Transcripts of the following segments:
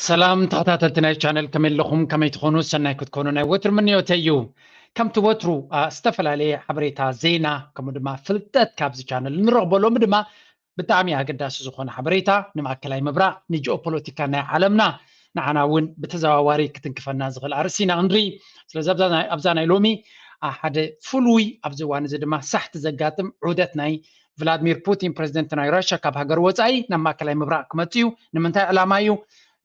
ሰላም ተኸታተልቲ ናይ ቻነል፣ ከመይ ኣለኹም? ከመይ ትኾኑ? ሰናይ ክትኮኑ ናይ ወትሪ ምንዮተይ እዩ። ከምቲ ወትሩ፣ አ፣ ዝተፈላለየ ሓበሬታ፣ ዜና፣ ከምኡ ድማ ፍልጠት ካብዚ ቻነል ንረኽቦ። ሎሚ ድማ ብጣዕሚ ኣገዳሲ ዝኾነ ሓበሬታ ንማእከላይ ምብራቕ፣ ንጂኦፖለቲካ ናይ ዓለምና፣ ንዓና እውን ብተዘዋዋሪ ክትንክፈና ዝኽእል ኣርእስቲ ኢና ክንርኢ። ስለዚ ኣብዛ ናይ፣ ኣብዛ ናይ ሎሚ፣ አ፣ ሓደ ፍሉይ ኣብዚ እዋን እዚ ድማ ሳሕቲ ዘጋጥም ዑደት ናይ ቭላድሚር ፑቲን፣ ፕሬዚደንት ናይ ራሽያ፣ ካብ ሃገር ወጻኢ ናብ ማእከላይ ምብራቕ ክመጽእ እዩ። ንምንታይ ዕላማ እዩ?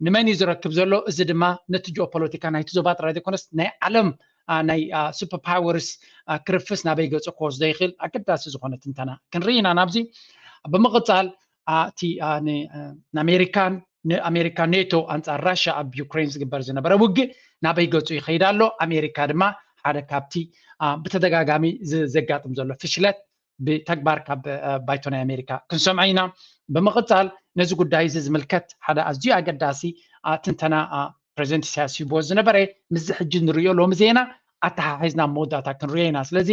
ንመን እዩ ዝረክብ ዘሎ? እዚ ድማ ነቲ ጂኦፖለቲካ ናይቲ ዞባ ጥራይ ዘይኮነስ ናይ ዓለም፣ አ፣ ናይ፣ አ፣ ሱፐር ፓወርስ፣ አ፣ ክርፍስ ናበይ ገጹ ክወስዶ ይኽእል? ኣገዳሲ ዝኾነ ትንተና ክንርኢ ኢና ናብዚ። ብምቕጻል፣ አ፣ እቲ፣ አ፣ ን-፣ አ፣ ንኣሜሪካን፣ ንኣሜሪካ ኔቶ ኣንጻር ራሽያ ኣብ ዩክሬን ዝግበር ዝነበረ ውግእ ናበይ ገጹ ይኸይድ ኣሎ? ኣሜሪካ ድማ ሓደ ካብቲ፣ አ፣ ብተደጋጋሚ ዝ-፣ ዘጋጥም ዘሎ ፍሽለት ብተግባር ካብ፣ አ፣ ባይቶ ናይ ኣሜሪካ ክንሰምዖ ኢና። ብምቕጻል ነዚ ጉዳይ እዚ ዝምልከት ሓደ ኣዝዩ ኣገዳሲ፣ አ፣ ትንተና፣ አ፣ ፕሬዚደንት ኢሳያስ ሂቦ ዝነበረ፣ ምስዚ ሕጂ ንርእዮ ሎሚ ዜና ኣተሓሒዝና ኣብ መወዳእታ ክንርእዮ ኢና። ስለዚ፣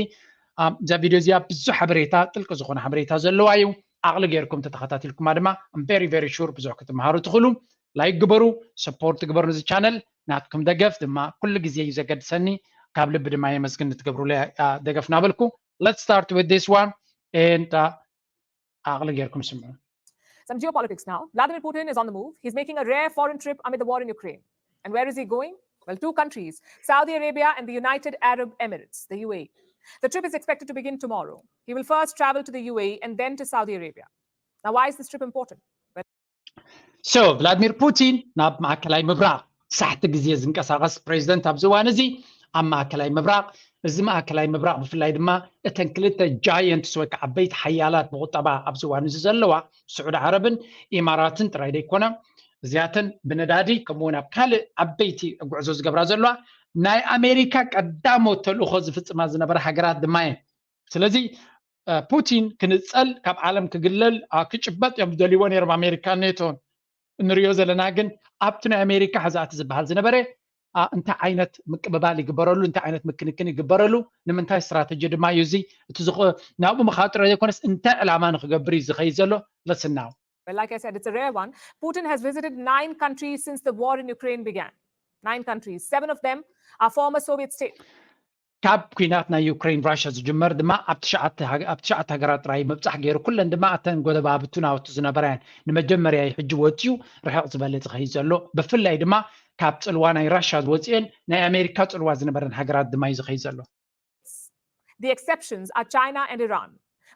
አ፣ እዛ ቪድዮ እዚኣ ብዙሕ ሓበሬታ፣ ጥልቂ ዝኾነ ሓበሬታ ዘለዋ እዩ። ዓቕሊ ጌርኩም ተተኸታቲልኩማ ድማ I'm very very sure ብዙሕ ክትመሃሩ ትኽእሉ። ላይክ ግበሩ፣ ሰፖርት ግበሩ ነዚ ቻነል። ናትኩም ደገፍ ድማ ኩሉ ግዜ እዩ ዘገድሰኒ። ካብ ልቢ ድማ የመስግን ንትገብሩለይ፣ አ፣ ደገፍ እናበልኩ፣ let's start with this one and, አ፣ ዓቕሊ ጌርኩም ስምዑ። Some geopolitics now. Vladimir Putin is on the move. He's making a rare foreign trip amid the war in Ukraine. And where is he going? Well, two countries, Saudi Arabia and the United Arab Emirates, the U A E. The trip is expected to begin tomorrow. He will first travel to the U A E and then to Saudi Arabia. Now, why is this trip important? So ቭላድሚር ፑቲን ናብ ማእከላይ ምብራቕ ሳሕቲ ግዜ ዝንቀሳቐስ ፕሬዚደንት ኣብዚ እዋን እዚ፣ ኣብ ማእከላይ ምብራቕ፣ እዚ ማእከላይ ምብራቕ ብፍላይ ድማ እተን ክልተ ጃየንትስ ወይ ከዓ ዓበይቲ ሓያላት ብቁጠባ ኣብዚ እዋን እዚ ዘለዋ ስዑዲ ዓረብን ኢማራትን ጥራይ ዘይኮነ፣ እዚኣተን ብነዳዲ ከምኡ እውን ኣብ ካልእ ዓበይቲ ጉዕዞ ዝገብራ ዘለዋ ናይ ኣሜሪካ ቀዳሞት ተልእኾ ዝፍጽማ ዝነበራ ሃገራት ድማ እየን። ስለዚ፣ እ፣ ፑቲን ክንጸል፣ ካብ ዓለም ክግለል፣ አ፣ ክጭበጥ እዮም ዝደልይዎ ነይሮም ኣሜሪካን ኔቶን። እንሪኦ ዘለና ግን ኣብቲ ናይ ኣሜሪካ ሕዛእቲ ዝበሃል ዝነበረ፣ አ፣ እንታይ ዓይነት ምቅብባል ይግበረሉ፣ እንታይ ዓይነት ምክንክን ይግበረሉ፣ ንምንታይ ስትራተጂ ድማ እዩ እዚ፣ እቲ ዝኸ-፣ ናብኡ ምኻድ ጥራይ ዘይኮነስ እንታይ ዕላማ ንክገብር እዩ ዝኸይድ ዘሎ? Listen now. Well, like I said, it's a rare one. Putin has visited nine countries since the war in Ukraine began. Nine countries. Seven of them are former Soviet states. ካብ ኲናት ናይ ዩክሬን ራሽያ ዝጅመር ድማ ኣብ ትሽዓተ ሃገ-፣ ኣብ ትሽዓተ ሃገራት ጥራይ ምብጻሕ ገይሩ፣ ኩለን ድማ ኣተን ጎደባብቱ ናውቱ ዝነበራ እየን። ንመጀመርያ እዩ ሕጂ ወጺኡ ርሕቕ ዝበለ ዝኸይድ ዘሎ። ብፍላይ ድማ ካብ ጽልዋ ናይ ራሽያ ዝወጽኤን ናይ ኣሜሪካ ጽልዋ ዝነበረን ሃገራት ድማ እዩ ዝኸይድ ዘሎ። The exceptions are China and Iran.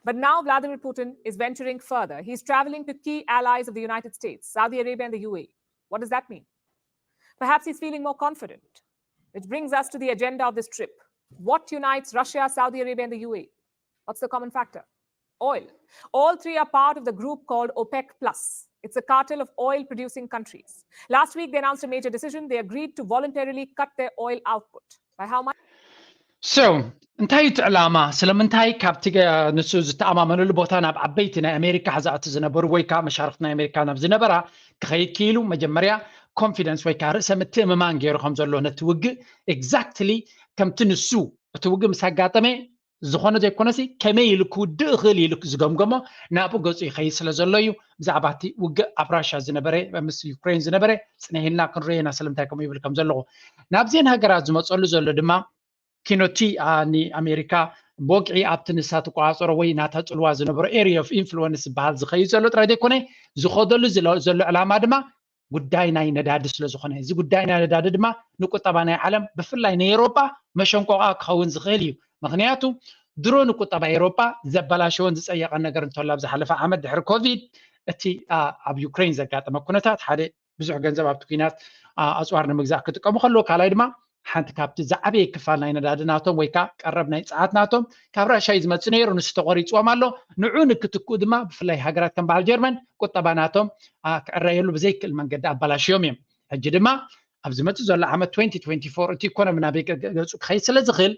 But now Vladimir Putin is venturing further. He's traveling to key allies of the United States, Saudi Arabia and the U A E. What does that mean? Perhaps he's feeling more confident. Which brings us to the agenda of this trip. What unites Russia, Saudi Arabia, and the U A E? What's the common factor? Oil. All three are part of the group called OPEC Plus. It's a cartel of oil producing countries. Last week, they announced a major decision. They agreed to voluntarily cut their oil output. By how much? So እንታይ እዩ እቲ ዕላማ? ስለምንታይ ካብቲ ገ-፣ ንሱ ዝተኣማመነሉ ቦታ ናብ ዓበይቲ ናይ ኣሜሪካ ሕዛእቲ ዝነበሩ ወይ ከዓ መሻርክቲ ናይ ኣሜሪካ ናብ ዝነበራ ክኸይድ ክኢሉ? መጀመርያ ኮንፊደንስ ወይ ከዓ ርእሰ ምትእምማን ገይሩ ከም ዘሎ ነቲ ውግእ፣ ኤግዛክትሊ ከምቲ ንሱ እቲ ውግእ ምስ ኣጋጠመ ዝኾነ ዘይኮነሲ ከመይ ኢሉ ክውድእ ይኽእል ኢሉ ዝገምገሞ ናብኡ ገጹ ይኸይድ ስለ ዘሎ እዩ። ብዛዕባ እቲ ውግእ ኣብ ራሽያ ዝነበረ፣ ምስ ዩክሬን ዝነበረ ጽንሕ ኢልና ክንርእዮ ኢና፣ ስለምንታይ ከምኡ ይብል ከም ዘለኹ። ናብዘን ሃገራት ዝመጸሉ ዘሎ ድማ ኪኖቲ፣ አ፣ ንኣሜሪካ ብወግዒ ኣብቲ ንሳ ትቆጻጸሮ ወይ ናታ ጽልዋ ዝነበሮ ኤሪያ ኦፍ ኢንፍሉወንስ ዝበሃል ዝኸይድ ዘሎ ጥራይ ዘይኮነ፣ ዝኸደሉ ዝሎ-፣ ዘሎ ዕላማ ድማ ጉዳይ ናይ ነዳዲ ስለ ዝኾነ፣ እዚ ጉዳይ ናይ ነዳዲ ድማ ንቁጠባ ናይ ዓለም፣ ብፍላይ ናይ ኤውሮጳ መሸንቆቓ ክኸውን ዝኽእል እዩ። ምኽንያቱ ድሮ ንቁጠባ ኤውሮጳ ዘበላሸወን ዝጸየቐን ነገር እንተሎ፣ ኣብ ዝሓለፈ ዓመት ድሕሪ ኮቪድ፣ እቲ፣ አ፣ ኣብ ዩክሬን ዘጋጠመ ኩነታት፣ ሓደ ብዙሕ ገንዘብ ኣብቲ ኲናት፣ አ፣ ኣጽዋር ንምግዛእ ክጥቀሙ ከለዉ፣ ካልኣይ ድማ ሓንቲ ካብቲ ዝዓበየ ክፋል ናይ ነዳዲ ናቶም ወይ ከኣ ቀረብ ናይ ጸዓት ናቶም ካብ ራሻ እዩ ዝመጽእ ነይሩ፣ ንሱ ተቖሪጽዎም ኣሎ። ንዑ ንክትክኡ ድማ ብፍላይ ሃገራት ከም በዓል ጀርመን ቁጠባ ናቶም፣ አ፣ ክዕረየሉ ብዘይክእል መንገዲ ኣበላሽዮም እዮም። ሕጂ ድማ ኣብ ዝመጽእ ዘሎ ዓመት twenty twenty-four እቲ ኢኮኖሚ ናበይ ገ-፣ ገ-፣ ገጹ ክኸይድ ስለ ዝኽእል፣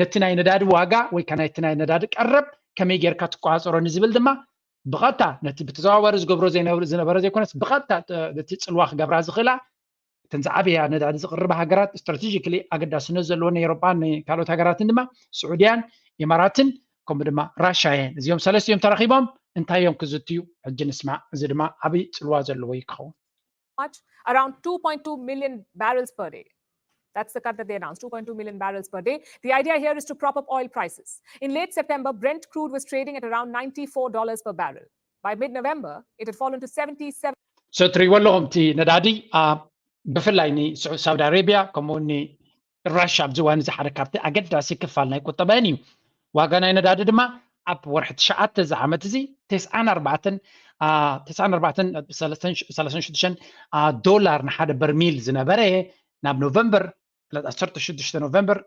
ነቲ ናይ ነዳዲ ዋጋ ወይ ከኣ ናይቲ ናይ ነዳዲ ቀረብ ከመይ ጌርካ ትቆጻጸሮ ንዝብል ድማ ብቐጥታ ነቲ ብተዘዋዋሪ ዝገብሮ ዘይነበ-፣ ዝነበረ ዘይኮነስ ብቐጥታ፣ እ፣ ነቲ ጽልዋ ክገብራ ዝኽእላ እተን ዝዓበያ ነዳዲ ዝቕርባ ሃገራት ስትራቴጂካሊ ኣገዳስነት ዘለወን ኤውሮጳን ካልኦት ሃገራትን ድማ ስዑድያን ኢማራትን ከምኡ ድማ ራሻ እየን። እዚኦም ሰለስቲኦም ተረኺቦም እንታይ እዮም ክዝትዩ? ሕጂ ንስማዕ። እዚ ድማ ዓብዪ ጽልዋ ዘለዎ እዩ ክኸውን። Much, around two point two million barrels per day. That's the cut that they announced, two point two million barrels per day. The idea here is to prop up oil prices. In late September, Brent crude was trading at around ninety-four dollars per barrel. By mid-November, it had fallen to seventy-seven. So ትሪእዎ ኣለኹም እቲ ነዳዲ ብፍላይ ንሳውዲ ኣረቢያ ከምኡ ራሻ ኣብዚ እዋን እዚ ሓደ ካብቲ ኣገዳሲ ክፋል ናይ ቁጠባን እዩ። ዋጋ ናይ ነዳዲ ድማ ኣብ ወርሒ ትሽዓተ እዚ ዓመት እዚ ተስዓን ኣርባዕተን ተስዓን ኣርባዕተን ሰላሳን ሽዱሽተን ዶላር ንሓደ በርሚል ዝነበረ ናብ ኖቨምበር ዕለት ዓሰርተ ሽዱሽተ ኖቨምበር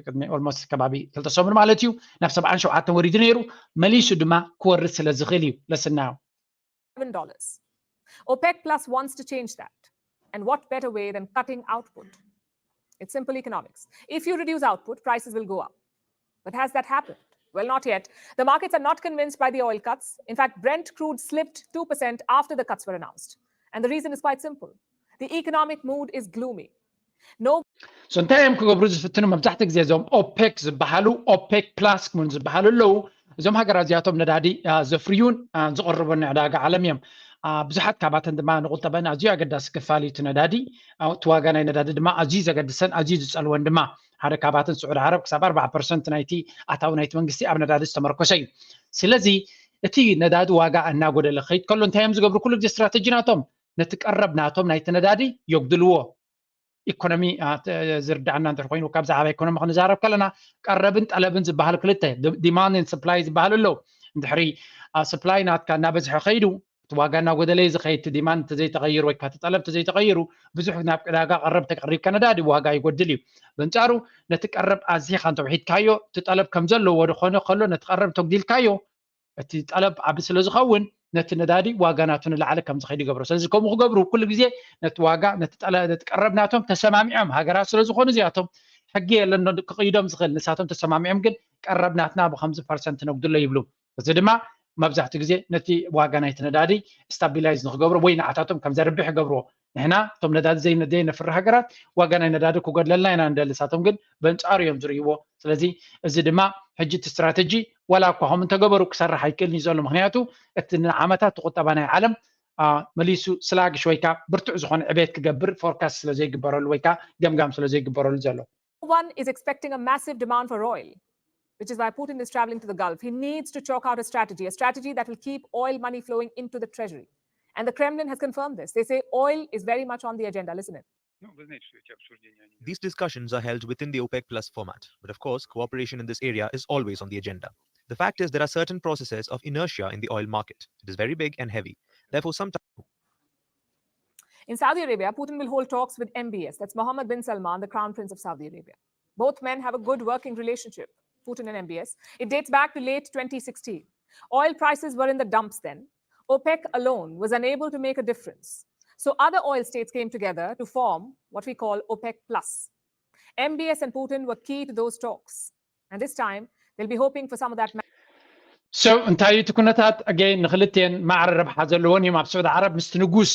ቅድሚ ኦልሞስት ከባቢ ክልተ ሰሙን ማለት እዩ ናብ ሰብዓን ሸውዓተን ወሪዱ ነይሩ። መሊሱ ድማ ክወርድ ስለ ዝኽእል እዩ ለስናዮ dollars. OPEC Plus wants to change that. And what better way than cutting output? It's simple economics. If you reduce output, prices will go up. But has that happened? Well, not yet. The markets are not convinced by the oil cuts. In fact, Brent crude slipped two percent after the cuts were announced. And the reason is quite simple. The economic mood is gloomy. No So እንታይ እዮም ክገብሩ ዝፍትኑ? መብዛሕትኡ ግዜ እዞም ኦፔክ ዝበሃሉ ኦፔክ ፕላስ ክውን ዝበሃሉ ኣለዉ። እዞም ሃገራት እዚኣቶም ነዳዲ ዘፍርዩን ዝቕርቡን ንዕዳጋ ዓለም እዮም። ብዙሓት ካባተን ድማ ንቁጠበን ኣዝዩ ኣገዳሲ ክፋል እዩ እቲ ነዳዲ። እቲ ዋጋ ናይ ነዳዲ ድማ ኣዝዩ ዘገድሰን ኣዝዩ ዝፀልወን ድማ ሓደ ካባተን ስዑድ ዓረብ ክሳብ ኣርባዓ ፐርሰንት ናይቲ ኣታዊ ናይቲ መንግስቲ ኣብ ነዳዲ ዝተመርኮሰ እዩ። ስለዚ እቲ ነዳዲ ዋጋ እናጎደለ ክኸይድ ከሎ እንታይ እዮም ዝገብሩ? ኩሉ ግዜ ስትራተጂ ናቶም ነቲ ቀረብ ናቶም ናይቲ ነዳዲ የጉድልዎ። ኢኮኖሚ ዝርዳእና እንተ ኮይኑ ካብ ዛዕባ ኢኮኖሚ ክንዛረብ ከለና ቀረብን ጠለብን ዝበሃል ክልተ demand and supply ዝበሃል ኣሎ። እንድሕሪ supply ናትካ እናበዝሐ ከይዱ እቲ ዋጋ እናጎደለ እዩ ዝኸይድ። እቲ demand እንተዘይተቐይሩ ወይ ከዓ እቲ ጠለብ እንተዘይተቐይሩ ብዙሕ ናብ ዕዳጋ ቀረብ ተቀሪብካ ነዳዲ ዋጋ ይጎድል እዩ። በንጻሩ ነቲ ቀረብ ኣዚኻ እንተውሒድካዮ እቲ ጠለብ ከም ዘለዎ ዝኾነ ከሎ ነቲ ቀረብ ተጉዲልካዮ እቲ ጠለብ ዓቢ ስለ ዝኸውን ነቲ ነዳዲ ዋጋ ናቱ ንላዕሊ ከም ዝኸይድ ይገብሮ። ስለዚ ከምኡ ክገብሩ ኩሉ ግዜ ነቲ ዋጋ ነቲ ቀረብ ናቶም ተሰማሚዖም ሃገራት ስለ ዝኾኑ እዚኣቶም ሕጊ የለን ክቕይዶም ዝኽእል ንሳቶም ተሰማሚዖም ግን ቀረብ ናትና ብከምዚ ፐርሰንት ነጉድሎ ይብሉ። እዚ ድማ መብዛሕትኡ ግዜ ነቲ ዋጋ ናይቲ ነዳዲ ስታቢላይዝ ንክገብሮ ወይ ንዓታቶም ከም ዘርብሕ ይገብርዎ። ንሕና እቶም ነዳዲ ዘይነፍሪ ሃገራት ዋጋ ናይ ነዳዲ ክጎድለልና ኢና ንደሊ፣ ንሳቶም ግን በንጻሩ እዮም ዝርእይዎ። ስለዚ እዚ ድማ ሕጂ እቲ ስትራተጂ ዋላ እኳ ከምኡ እንተገበሩ ክሰርሕ ኣይክእልን እዩ ዘሎ። ምክንያቱ እቲ ንዓመታት ቁጠባ ናይ ዓለም መሊሱ ስላግሽ ወይ ከዓ ብርቱዕ ዝኾነ ዕቤት ክገብር ፎርካስት ስለ ዘይግበረሉ ወይ ከዓ ገምጋም ስለ ዘይግበረሉ ዘሎ። One is expecting a massive demand for oil, which is why Putin is traveling to the Gulf. He needs to chalk out a strategy, a strategy that will keep oil money flowing into the treasury. And the Kremlin has confirmed this. They say oil is very much on the agenda. Listen in. These discussions are held within the OPEC Plus format, but of course, cooperation in this area is always on the agenda. The fact is, there are certain processes of inertia in the oil market. It is very big and heavy. Therefore, sometimes In Saudi Arabia, Putin will hold talks with M B S, that's Mohammed bin Salman, the Crown Prince of Saudi Arabia. Both men have a good working relationship, Putin and M B S. It dates back to late twenty sixteen. Oil prices were in the dumps then. OPEC alone was unable to make a difference. So other oil states came together to form what we call OPEC Plus. M B S and Putin were key to those talks. And this time, they'll be hoping for some of that. So እንታይ እቲ ኩነታት ኣገይ ንክልቴን ማዕረ ረብሓ ዘለዎን እዮም። ኣብ ስዑድ ዓረብ ምስቲ ንጉስ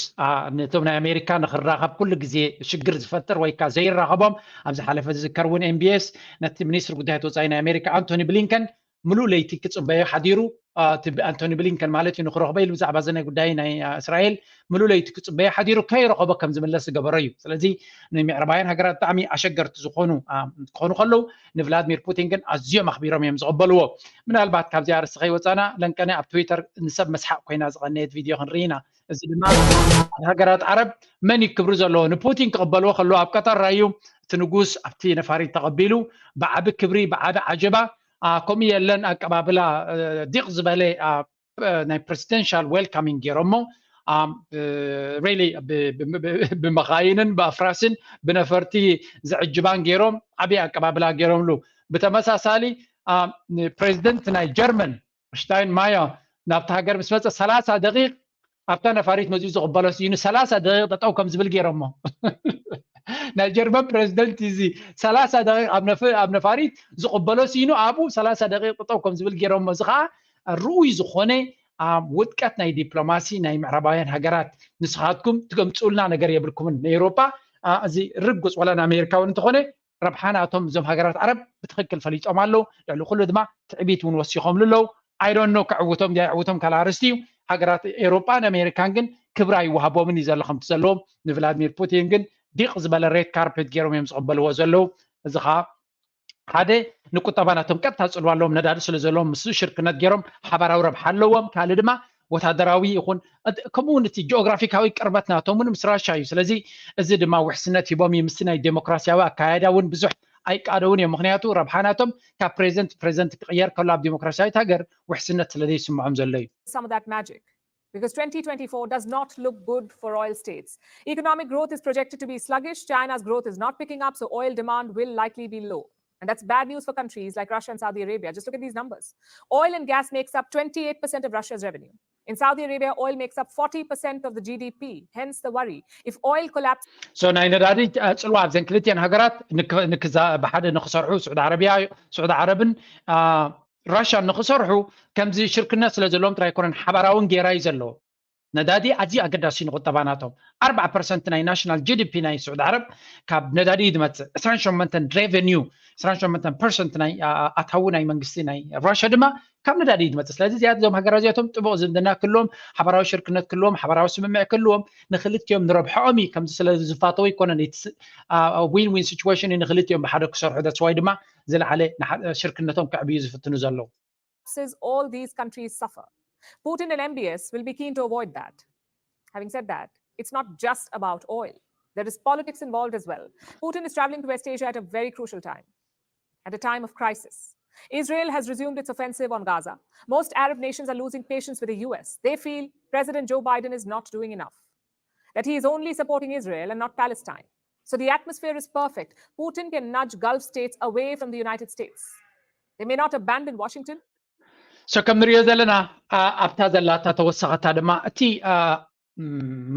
ነቶም ናይ ኣሜሪካ ንክራኸብ ኩሉ ግዜ ሽግር ዝፈጥር ወይ ከዓ ዘይራኸቦም ኣብ ዝሓለፈ ዝዝከር እውን M B S ነቲ ሚኒስትሪ ጉዳያት ወፃኢ ናይ ኣሜሪካ ኣንቶኒ ብሊንከን ምሉእ ለይቲ ክፅበዮ ሓዲሩ። ኣንቶኒ ብሊንከን ማለት እዩ ንክረኽቦ ኢሉ ብዛዕባ እዚ ናይ ጉዳይ ናይ እስራኤል ምሉእ ለይቲ ክፅበዮ ሓዲሩ ከይረኸቦ ከም ዝምለስ ዝገበሮ እዩ። ስለዚ ንምዕራባውያን ሃገራት ብጣዕሚ ኣሸገርቲ ዝኾኑ ክኾኑ ከለዉ ንቭላድሚር ፑቲን ግን ኣዝዮም ኣኽቢሮም እዮም ዝቕበልዎ። ምናልባት ካብዚ ኣርእስቲ ከይወፃና ለንቀነ ኣብ ትዊተር ንሰብ መስሓቕ ኮይና ዝቐነየት ቪድዮ ክንርኢ ኢና። እዚ ድማ ኣብ ሃገራት ዓረብ መን እዩ ክብሪ ዘለዎ ንፑቲን ክቕበልዎ ከለዉ ኣብ ቀጠር ራዩ እቲ ንጉስ ኣብቲ ነፋሪት ተቐቢሉ ብዓቢ ክብሪ ብዓቢ ዓጀባ ከምኡ የለን ኣቀባብላ ዲቕ ዝበለ ናይ ፕሬዚደንሻል ዌልካሚንግ ገይሮሞ ሬሊ ብመኻይንን ብኣፍራስን ብነፈርቲ ዝዕጅባን ገይሮም ዓብዪ ኣቀባብላ ገይሮምሉ። ብተመሳሳሊ ፕሬዚደንት ናይ ጀርመን ሽታይን ማየር ናብቲ ሃገር ምስ መፀ ሰላሳ ደቂቕ ኣብታ ነፋሪት መፂኡ ዝቕበሎ ስኢኑ ሰላሳ ደቂቕ ጠጠው ከም ዝብል ገይሮሞ። ናይ ጀርመን ፕሬዚደንት እዚ ሰላሳ ደቂቕ ኣብ ነፋሪት ዝቕበሎ ስኢኑ ኣብኡ ሰላሳ ደቂቕ ጠጠው ከም ዝብል ገይሮሞ። እዚ ከዓ ርኡይ ዝኾነ ውድቀት ናይ ዲፕሎማሲ ናይ ምዕራባውያን ሃገራት። ንስኻትኩም ትገምፁልና ነገር የብልኩምን ንኤውሮጳ እዚ ርጉፅ ዋላ ንኣሜሪካ እውን እንተኾነ ረብሓ ናቶም እዞም ሃገራት ዓረብ ብትኽክል ፈሊጦም ኣለዉ። ልዕሊ ኩሉ ድማ ትዕቢት እውን ወሲኾምሉ ኣለዉ። I don't know ከዕውቶም ድያ የዕውቶም ካልእ ኣርእስቲ እዩ። ሃገራት ኤውሮጳን ኣሜሪካን ግን ክብሪ ኣይወሃቦምን እዩ ዘሎ ከምቲ ዘለዎም። ንቭላድሚር ፑቲን ግን ዲቕ ዝበለ ሬድ ካርፔት ገይሮም እዮም ዝቕበልዎ ዘለዉ። እዚ ኸዓ ሓደ ንቁጠባ ናቶም ቀጥታ ፅልዋ ኣለዎም፣ ነዳዲ ስለ ዘለዎም ምስ ሽርክነት ገይሮም ሓባራዊ ረብሓ ኣለዎም። ካልእ ድማ ወታደራዊ ይኹን ከምኡ እውን እቲ ጂኦግራፊካዊ ቅርበት ናቶም እውን ምስ ራሻ እዩ። ስለዚ እዚ ድማ ውሕስነት ሂቦም እዩ። ምስቲ ናይ ዴሞክራሲያዊ ኣካያይዳ እውን ብዙሕ ኣይቃደውን እዮም። ምክንያቱ ረብሓ ናቶም ካብ ፕሬዚደንት ፕሬዚደንት ክቕየር ከሎ ኣብ ዴሞክራሲያዊት ሃገር ውሕስነት ስለ ዘይስምዖም ዘሎ እዩ። Some of that magic. Because twenty twenty-four does not look good for oil states. Economic growth is projected to be sluggish. China's growth is not picking up, so oil demand will likely be low. And that's bad news for countries like Russia and Saudi Arabia. Just look at these numbers. Oil and gas makes up twenty-eight percent of Russia's revenue. In Saudi Arabia, oil makes up forty percent of the G D P, hence the worry. If oil collapses, so ናይ ነዳዲ ጽልዋ ኣብዘን ክልቲአን ሃገራት ብሓደ ንክሰርሑ ስዑዲ ዓረብያ ስዑዲ ዓረብን ራሻን ንክሰርሑ ከምዚ ሽርክነት ስለ ዘለዎም ጥራይ ኣይኮነን፣ ሓባራውን ጌራ እዩ ዘለዎ። ነዳዲ ኣዝዩ ኣገዳሲ ንቁጠባ ናቶም። ኣርባዓ ፐርሰንት ናይ ናሽናል ጂ ዲ ፒ ናይ ስዑዲ ዓረብ ካብ ነዳዲ እዩ ዝመፅእ። ዕስራን ሸሞንተን ሬቨኒው፣ ዕስራን ሸሞንተን ፐርሰንት ናይ ኣታዊ ናይ መንግስቲ ናይ ራሻ ድማ ካብ ነዳዲ እዩ ዝመፅእ። ስለዚ እዚኣት እዞም ሃገራት እዚኣቶም ጥቡቕ ዝምድና ክህልዎም፣ ሓባራዊ ሽርክነት ክህልዎም፣ ሓባራዊ ስምምዕ ክህልዎም ንክልቲኦም ንረብሐኦም እዩ። ከምዚ ስለ ዝፋተው ኣይኮነን። ዊን ዊን ሲቹዌሽን እዩ ንክልቲኦም ብሓደ ክሰርሑ። That's why ድማ ዝለዓለ ሽርክነቶም ከዕብዩ ዝፍትኑ ዘለዉ። All these countries suffer. Putin and M B S will be keen to avoid that. Having said that, it's not just about oil. There is politics involved as well. Putin is traveling to West Asia at a very crucial time, at a time of crisis. Israel has resumed its offensive on Gaza. Most Arab nations are losing patience with the U S. They feel President Joe Biden is not doing enough, that he is only supporting Israel and not Palestine. So the atmosphere is perfect. Putin can nudge Gulf states away from the United States. They may not abandon Washington. So ከም ንሪኦ ዘለና ኣብታ ዘላታ ተወሰኸታ ድማ እቲ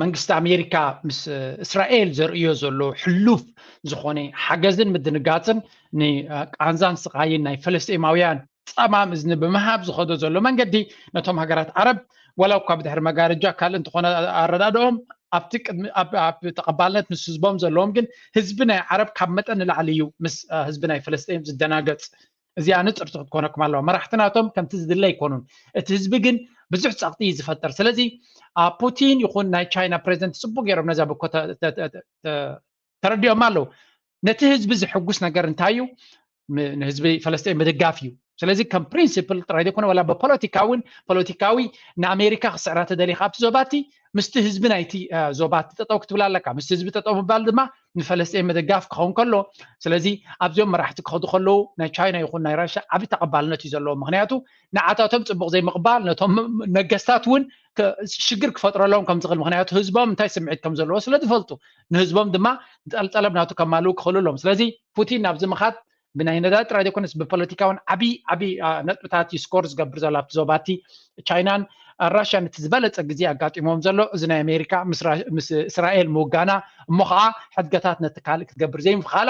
መንግስቲ ኣሜሪካ ምስ እስራኤል ዘርእዮ ዘሎ ሕሉፍ ዝኾነ ሓገዝን ምድንጋፅን ንቃንዛን ስቓይን ናይ ፈለስጢማውያን ፀማም እዝኒ ብምሃብ ዝኸዶ ዘሎ መንገዲ ነቶም ሃገራት ዓረብ ዋላ እኳ ብድሕሪ መጋረጃ ካልእ እንተኾነ ኣረዳድኦም ኣብቲ ቅድሚ ኣብ ተቐባልነት ምስ ህዝቦም ዘለዎም ግን ህዝቢ ናይ ዓረብ ካብ መጠን ንላዕሊ እዩ ምስ ህዝቢ ናይ ፈለስጢን ዝደናገፅ። እዚኣ ንፅርቲ ክትኮነኩም ኣለዋ። መራሕቲ ናቶም ከምቲ ዝድለ ኣይኮኑን። እቲ ህዝቢ ግን ብዙሕ ፀቕጢ እዩ ዝፈጥር። ስለዚ ፑቲን ይኹን ናይ ቻይና ፕሬዚደንት ፅቡቅ ገይሮም ነዛ ብኮ ተረዲኦም ኣለዉ። ነቲ ህዝቢ ዝሕጉስ ነገር እንታይ እዩ? ንህዝቢ ፈለስጢን ምድጋፍ እዩ። ስለዚ ከም ፕሪንሲፕል ጥራይ ዘይኮነ ዋላ ብፖለቲካውን ፖለቲካዊ ንኣሜሪካ ክስዕራ ተደሊኻ ኣብቲ ዞባቲ ምስቲ ህዝቢ ናይቲ ዞባቲ ጠጠው ክትብል ኣለካ። ምስቲ ህዝቢ ጠጠው ምባል ድማ ንፈለስጢን ምድጋፍ ክኸውን ከሎ፣ ስለዚ ኣብዚኦም መራሕቲ ክኸዱ ከለዉ ናይ ቻይና ይኹን ናይ ራሻ ዓብዪ ተቐባልነት እዩ ዘለዎ። ምክንያቱ ንዓታቶም ፅቡቕ ዘይምቕባል ነቶም ነገስታት እውን ሽግር ክፈጥረሎም ከም ዝኽእል፣ ምክንያቱ ህዝቦም እንታይ ስምዒት ከም ዘለዎ ስለ ዝፈልጡ ንህዝቦም ድማ ጠለብ ናቱ ከማልኡ ክኽእሉ ኣለዎም። ስለዚ ፑቲን ናብዚ ምኻድ ብናይ ነዳዲ ጥራይ ዘይኮነስ ብፖለቲካውን ዓብዪ ዓብዪ ነጥብታት እዩ ስኮር ዝገብር ዘሎ ኣብቲ ዞባቲ። ቻይናን ራሽያን እቲ ዝበለፀ ግዜ ኣጋጢሞም ዘሎ እዚ ናይ ኣሜሪካ ምስ እስራኤል ምውጋና እሞ ከዓ ሕድገታት ነቲ ካልእ ክትገብር ዘይምኽኣላ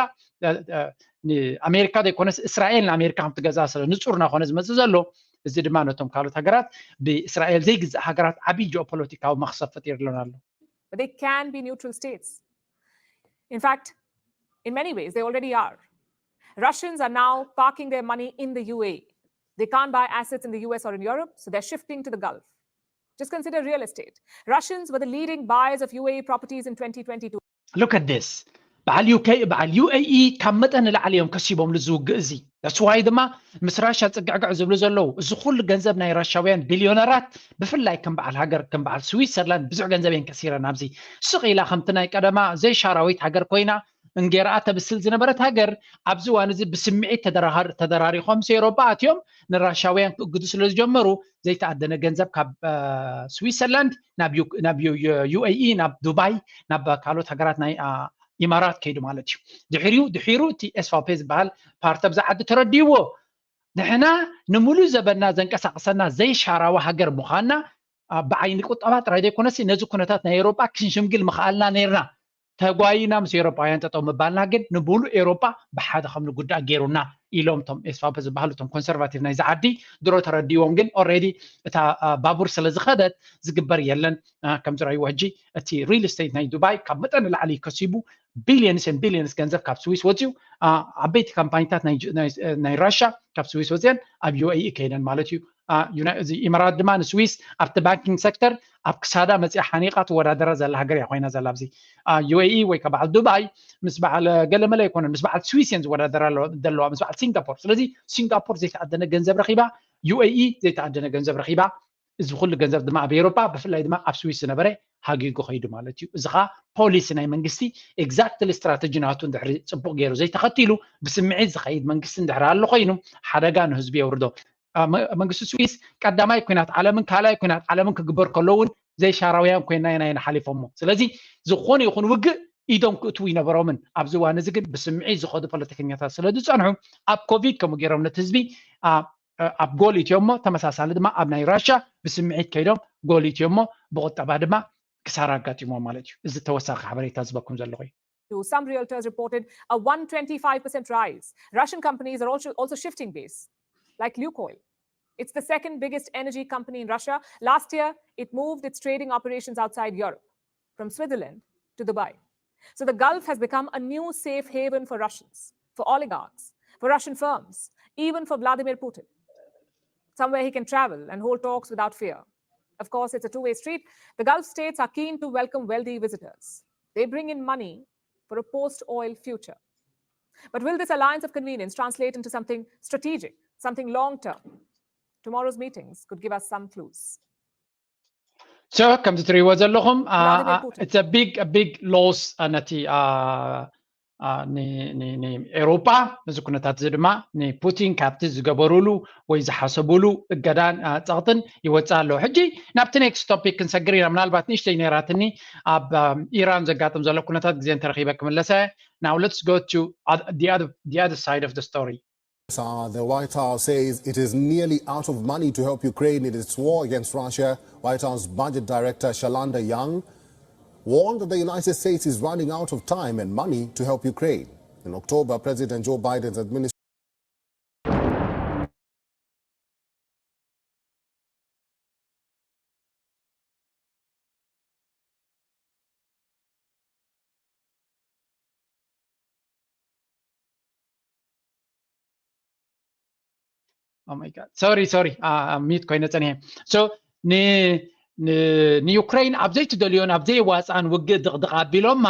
ኣሜሪካ ዘይኮነስ እስራኤል ንኣሜሪካ ከምትገዛ ስለ ንፁር እናኾነ ዝመፅእ ዘሎ እዚ ድማ ነቶም ካልኦት ሃገራት ብእስራኤል ዘይግዛእ ሃገራት ዓብዪ ጂኦፖለቲካዊ መኽሰብ ፈጢርለን ኣሎ። But they can be neutral states. In fact, in many ways, they already are. Russians are now parking their money in the U A E. They can't buy assets in the U S or in Europe, so they're shifting to the Gulf. Just consider real estate. Russians were the leading buyers of U A E properties in twenty twenty-two. Look at this. በዓል ዩ ኬ በዓል ዩ ኤ ኢ ካብ መጠን ንላዕሊ እዮም ከሲቦምሉ ዝውግእ እዚ። That's why ድማ ምስ ራሻ ፅግዕግዕ ዝብሉ ዘለዉ። እዚ ኩሉ ገንዘብ ናይ ራሻውያን ቢልዮነራት ብፍላይ ከም በዓል ሃገር ከም በዓል ስዊትዘርላንድ ብዙሕ ገንዘብ እየን ከሲረን ኣብዚ ስቕ ኢላ ከምቲ ናይ ቀደማ ዘይሻራዊት ሃገር ኮይና እንጌራኣ ተብስል ዝነበረት ሃገር ኣብዚ እዋን እዚ ብስምዒት ተደራሪኾም ምስ ኤውሮጳ ኣትዮም ንራሻውያን ክእግዱ ስለ ዝጀመሩ ዘይተኣደነ ገንዘብ ካብ ስዊትዘርላንድ ናብ ዩ ኤ ኢ ናብ ዱባይ ናብ ካልኦት ሃገራት ናይ ኢማራት ከይዱ ማለት እዩ። ድሕሪኡ ድሒሩ እቲ ኤስፋፔ ዝበሃል ፓርቲ ኣብዚ ዓዲ ተረዲእዎ ንሕና ንምሉእ ዘበና ዘንቀሳቕሰና ዘይሻራዊ ሃገር ምዃንና ብዓይኒ ቁጠባ ጥራይ ዘይኮነሲ ነዚ ኩነታት ናይ ኤውሮጳ ክንሽምግል ምኽኣልና ነይርና። ተጓይና ምስ ኤውሮጳውያን ጠጠው ምባልና ግን ንሙሉእ ኤውሮጳ ብሓደ ከም ንጉዳእ ገይሩና ኢሎም እቶም ኤስፋፕ ዝበሃሉ እቶም ኮንሰርቫቲቭ ናይዚ ዓዲ ድሮ ተረዲዎም ግን ኦሬዲ እታ ባቡር ስለ ዝኸደት ዝግበር የለን። ከም ዝረእይዎ ሕጂ እቲ ሪል ስቴት ናይ ዱባይ ካብ መጠን ንላዕሊ ከሲቡ billions and billions ገንዘብ ካብ ስዊስ ወፅዩ። ዓበይቲ ካምፓኒታት ናይ ራሻ ካብ ስዊስ ወፅየን ኣብ ዩ ኤ ኢ ከይደን ማለት እዩ። እዚ ኢማራት ድማ ንስዊስ ኣብቲ ባንኪንግ ሴክተር ኣብ ክሳዳ መፅያ ሓኒቓ ትወዳደራ ዘላ ሃገር እያ ኮይና ዘላ። ኣብዚ ዩ ኤ ኢ ወይ ከዓ በዓል ዱባይ ምስ በዓል ገለመለ ኣይኮነን፣ ምስ በዓል ስዊስ እየን ዝወዳደራ ዘለዋ፣ ምስ በዓል ሲንጋፖር። ስለዚ ሲንጋፖር ዘይተኣደነ ገንዘብ ረኺባ፣ ዩ ኤ ኢ ዘይተኣደነ ገንዘብ ረኺባ። እዚ ኩሉ ገንዘብ ድማ ኣብ ኤውሮጳ ብፍላይ ድማ ኣብ ስዊስ ዝነበረ ሃጊጉ ከይዱ ማለት እዩ። እዚ ከዓ ፖሊሲ ናይ መንግስቲ ኤግዛክትሊ ስትራተጂ ናቱ እንድሕሪ ፅቡቅ ገይሩ ዘይተኸቲሉ ብስምዒት ዝኸይድ መንግስቲ እንድሕሪ ኣሎ ኮይኑ ሓደጋ ንህዝቢ የውርዶ። መንግስቲ ስዊስ ቀዳማይ ኩናት ዓለምን ካልኣይ ኩናት ዓለምን ክግበር ከሎ እውን ዘይሻራውያን ኮይና ኢና ኢና ሓሊፎሞ። ስለዚ ዝኾነ ይኹን ውግእ ኢዶም ክእትዉ ይነበሮምን። ኣብዚ እዋን እዚ ግን ብስምዒት ዝኸዱ ፖለቲከኛታት ስለ ዝፀንሑ ኣብ ኮቪድ ከምኡ ገይሮም ነቲ ህዝቢ ኣብ ጎል ኢትዮሞ፣ ተመሳሳሊ ድማ ኣብ ናይ ራሻ ብስምዒት ከይዶም ጎል ኢትዮሞ ብቁጠባ ድማ ክሳራ ኣጋጢሞ ማለት እዩ። እዚ ተወሳኺ ሓበሬታ ዝበኩም ዘለኹ እዩ። Some realtors reported a one twenty-five percent rise. Russian companies are also, also shifting base, like Lukoil. It's the second biggest energy company in Russia. Last year, it moved its trading operations outside Europe, from Switzerland to Dubai. So the Gulf has become a new safe haven for Russians, for oligarchs, for Russian firms, even for Vladimir Putin. Somewhere he can travel and hold talks without fear. Of course, it's a two-way street. The Gulf states are keen to welcome wealthy visitors. They bring in money for a post-oil future. But will this alliance of convenience translate into something strategic, something long-term? Tomorrow's meetings could give us some clues. So ከምዚ ትሪእዎ ዘለኹም it's a big a big loss ነቲ ንኤውሮጳ። እዚ ኩነታት እዚ ድማ ንፑቲን ካብቲ ዝገበሩሉ ወይ ዝሓሰቡሉ እገዳን ፀቕጥን ይወፅእ ኣለዉ። ሕጂ ናብቲ ኔክስት ቶፒክ ክንሰግር ኢና። ምናልባት ንእሽተይ ነይራትኒ ኣብ ኢራን ዘጋጥም ዘሎ ኩነታት ግዜ እንተረኺበ ክምለሰ። Now let's go to the other, the other side of the story. The White House says it is nearly out of money to help Ukraine in its war against Russia. White House Budget Director Shalanda Young warned that the United States is running out of time and money to help Ukraine. In October, President Joe Biden's administration Oh my God. Sorry, sorry. ሚዩት ኮይነ ጸኒሐ። So ንዩክሬን ኣብ ዘይትደልዮን ኣብ ዘይዋፅኣን ውግእ ድቕድቕ ኣቢሎማ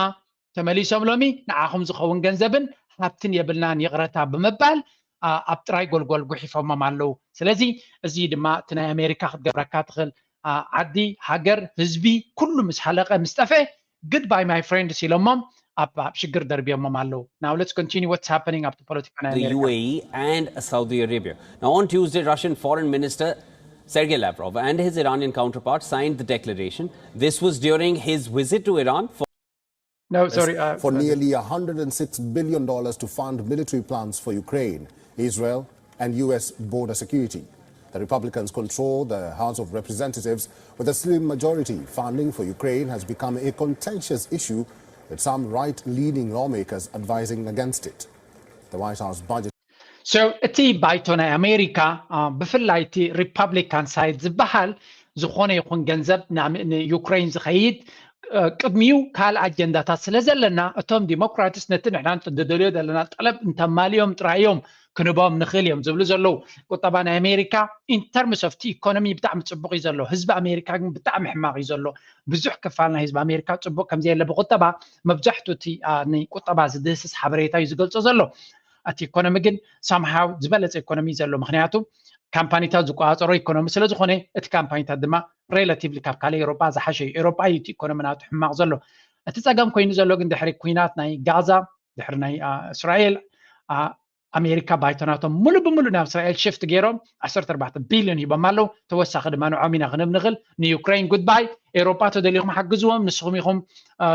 ተመሊሶም ሎሚ ንዓኹም ዝኸውን ገንዘብን ሃብትን የብልናን ይቕረታ ብምባል ኣብ ጥራይ ጎልጎል ጉሒፎሞም ኣለዉ። ስለዚ እዚ ድማ እቲ ናይ ኣሜሪካ ክትገብረካ ትኽእል ዓዲ፣ ሃገር፣ ህዝቢ ኩሉ ምስ ሃለቐ ምስ ጠፍአ good bye my friends ኢሎሞም ኣብ ሽግር ደርብዮሞም ኣለዉ። Now let's continue what's happening ኣብ ፖለቲካ ናይ the U A E and Saudi Arabia. Now on Tuesday, Russian Foreign Minister Sergei Lavrov and his Iranian counterpart signed the declaration. This was during his visit to Iran for No, sorry. Uh, for nearly one hundred six billion dollars to fund military plans for Ukraine, Israel, and U S border security. The Republicans control the House of Representatives with a slim majority. Funding for Ukraine has become a contentious issue, with some right-leaning lawmakers advising against it. The White House budget So እቲ ባይቶ ናይ ኣሜሪካ ብፍላይ እቲ ሪፓብሊካን ሳይድ ዝበሃል ዝኾነ ይኹን ገንዘብ ንዩክሬን ዝኸይድ ቅድሚኡ ካልእ ኣጀንዳታት ስለ ዘለና እቶም ዲሞክራትስ ነቲ ንሕና ንደልዮ ዘለና ጠለብ እንተማልዮም ጥራይ እዮም ክንቦም ንኽእል እዮም ዝብሉ ዘለዉ። ቁጠባ ናይ ኣሜሪካ in terms of ኢኮኖሚ ብጣዕሚ ፅቡቅ እዩ ዘሎ። ህዝቢ ኣሜሪካ ግን ብጣዕሚ ሕማቅ እዩ ዘሎ። ብዙሕ ክፋል ናይ ህዝቢ ኣሜሪካ ፅቡቅ ከምዘየለ ብቁጠባ መብዛሕትኡ እቲ ንቁጠባ ዝድህስስ ሓበሬታ እዩ ዝገልፆ ዘሎ። እቲ ኢኮኖሚ ግን somehow ዝበለፀ ኢኮኖሚ እዩ ዘሎ። ምክንያቱ ካምፓኒታት ዝቆፃፀሮ ኢኮኖሚ ስለዝኾነ እቲ ካምፓኒታት ድማ relatively ካብ ካልእ ኤውሮጳ ዝሓሸ እዩ። ኤውሮጳ እዩ እቲ ኢኮኖሚ ናቱ ሕማቕ ዘሎ። እቲ ፀገም ኮይኑ ዘሎ ግን ድሕሪ ኩናት ናይ ጋዛ ድሕሪ ናይ እስራኤል ኣሜሪካ ባይቶ ናቶም ሙሉ ብሙሉ ናብ እስራኤል ሽፍት ገይሮም ዓሰርተ ኣርባዕተ ቢልዮን ሂቦም ኣለዉ። ተወሳኺ ድማ ንዖም ኢና ክንብ ንኽእል። ንዩክሬን ጉድባይ፣ ኤውሮጳ ተደሊኹም ሓግዝዎም፣ ንስኹም ኢኹም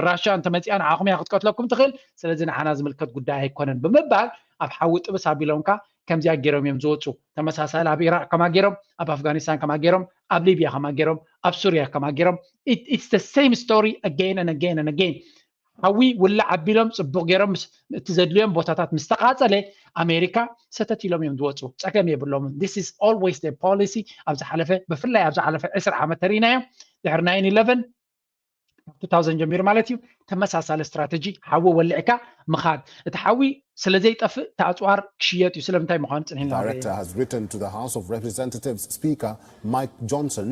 ራሽያ እንተመፂኣ ንዓኹም እያ ክትቀትለኩም ትኽእል፣ ስለዚ ንዓና ዝምልከት ጉዳይ ኣይኮነን ብምባል ኣብ ሓዊ ጥብስ ኣቢሎምካ ከምዚኣ ገይሮም እዮም ዝወፁ። ተመሳሳሊ ኣብ ኢራቅ ከማ ገይሮም፣ ኣብ ኣፍጋኒስታን ከማ ገይሮም፣ ኣብ ሊብያ ከማ ገይሮም፣ ኣብ ሱርያ ከማ ገይሮም። It's the same story again and again and again. ሓዊ ውላዕ ኣቢሎም ፅቡቅ ገይሮም እቲ ዘድልዮም ቦታታት ምስ ተቃፀለ ኣሜሪካ ሰተት ኢሎም እዮም ዝወፁ። ፀገም የብሎምን። This is always the policy። ኣብ ዝሓለፈ ብፍላይ ኣብ ዝሓለፈ ዕስራ ዓመት ተሪኢናዮ ድሕሪ ናይን ኢለቨን ካብ two thousand ጀሚሩ ማለት እዩ። ተመሳሳሊ ስትራተጂ፣ ሓዊ ወሊዕካ ምኻድ። እቲ ሓዊ ስለ ዘይጠፍእ እቲ ኣፅዋር ክሽየጥ እዩ። ስለምንታይ ምዃኑ ፅንሒልና ንርኢ። Director has written to the House of Representatives Speaker Mike Johnson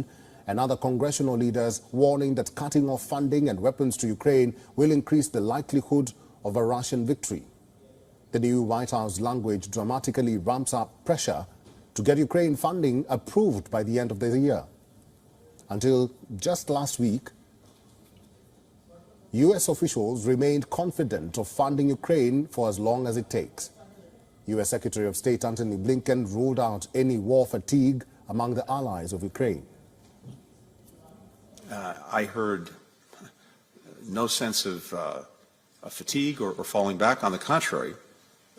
and other congressional leaders, warning that cutting off funding and weapons to Ukraine will increase the likelihood of a Russian victory. The new White House language dramatically ramps up pressure to get Ukraine funding approved by the end of the year. Until just last week, U S officials remained confident of funding Ukraine for as long as it takes. U S Secretary of State Antony Blinken ruled out any war fatigue among the allies of Ukraine. Uh, I heard no sense of, uh, of fatigue or, or falling back. On the contrary,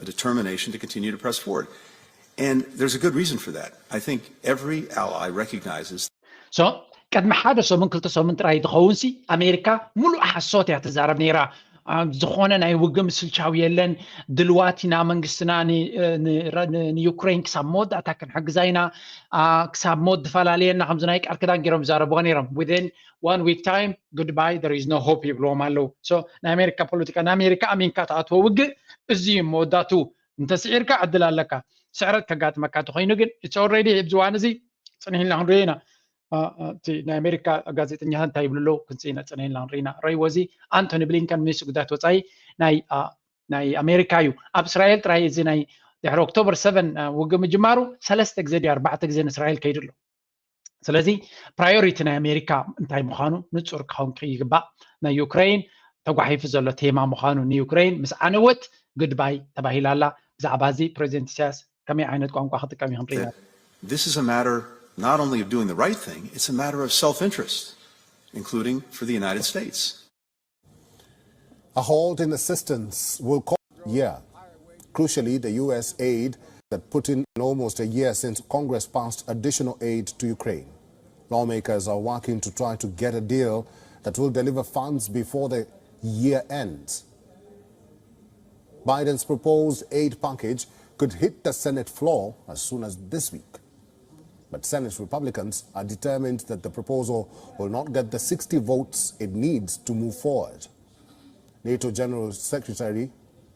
a determination to continue to press forward. And there's a good reason for that. I think every ally recognizes So ቅድሚ ሓደ ሰሙን ክልተ ሰሙን ጥራይ ዝኸውን ሲ ኣሜሪካ ሙሉእ ሓሶት እያ ትዛረብ ነይራ። ዝኾነ ናይ ውግእ ምስልቻው የለን። ድልዋት ኢና፣ መንግስትና ንዩክሬን ክሳብ መወዳእታ ክንሕግዛ ኢና፣ ክሳብ ሞት ዝፈላለየና፣ ከምዚ ናይ ቃል ክዳን ገይሮም ይዛረቡዋ ነይሮም። Within one week time, good bye, there is no hope ይብልዎም ኣለዉ። So ናይ ኣሜሪካ ፖለቲካ፣ ንኣሜሪካ ኣሚንካ ትኣትዎ ውግእ እዚ እዩ መወዳቱ። እንተስዒርካ ዕድል ኣለካ። ስዕረት ከጋጥመካ እንተኮይኑ ግን it's already ኣብዚ እዋን እዚ ጽንሕ ኢልና ክንሪኦ ኢና። እቲ ናይ ኣሜሪካ ጋዜጠኛታት እንታይ ይብሉ ኣለዉ ክንስኢና ጽንሕ ኢልና ክንሪኢና። ረይዎ እዚ ኣንቶኒ ብሊንከን ሚኒስትሪ ጉዳያት ወፃኢ ናይ ኣሜሪካ እዩ። ኣብ እስራኤል ጥራይ እዚ ናይ ድሕሪ ኦክቶበር ሰቨን ውግእ ምጅማሩ ሰለስተ ግዜ ድዩ ኣርባዕተ ግዜ ንእስራኤል ከይዱ ኣሎ። ስለዚ ፕራዮሪቲ ናይ ኣሜሪካ እንታይ ምዃኑ ንፁር ክኸውን ይግባእ። ናይ ዩክሬን ተጓሒፉ ዘሎ ቴማ ምዃኑ ንዩክሬን ምስ ዓነወት ግድባይ ተባሂላ ኣላ። ብዛዕባ እዚ ፕሬዚደንት ኢሳያስ ከመይ ዓይነት ቋንቋ ክጥቀም እዩ ክንርኢ ኢና። This is a matter not only of doing the right thing, it's a matter of self-interest, including for the United States. A halt in assistance will cost a year. Crucially, the U S aid that put in almost a year since Congress passed additional aid to Ukraine. Lawmakers are working to try to get a deal that will deliver funds before the year ends. Biden's proposed aid package could hit the Senate floor as soon as this week. But Senate Republicans are determined that the proposal will not get the sixty votes it needs to move forward. NATO General Secretary,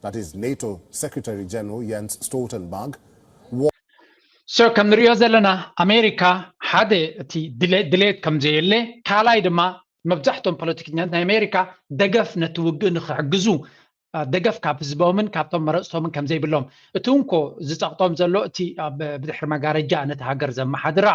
that is NATO Secretary General Jens Stoltenberg, So ከም ንሪኦ ዘለና ኣሜሪካ ሓደ እቲ ድሌት ከም ዘየለ፣ ካልኣይ ድማ መብዛሕቶም ፖለቲከኛታት ናይ ኣሜሪካ ደገፍ ነቲ ውግእ ንክሕግዙ ደገፍ ካብ ህዝቦምን ካብቶም መረፅቶምን ከም ዘይብሎም፣ እቲ እንኮ ዝፀቕጦም ዘሎ እቲ ብድሕሪ መጋረጃ ነቲ ሃገር ዘመሓድራ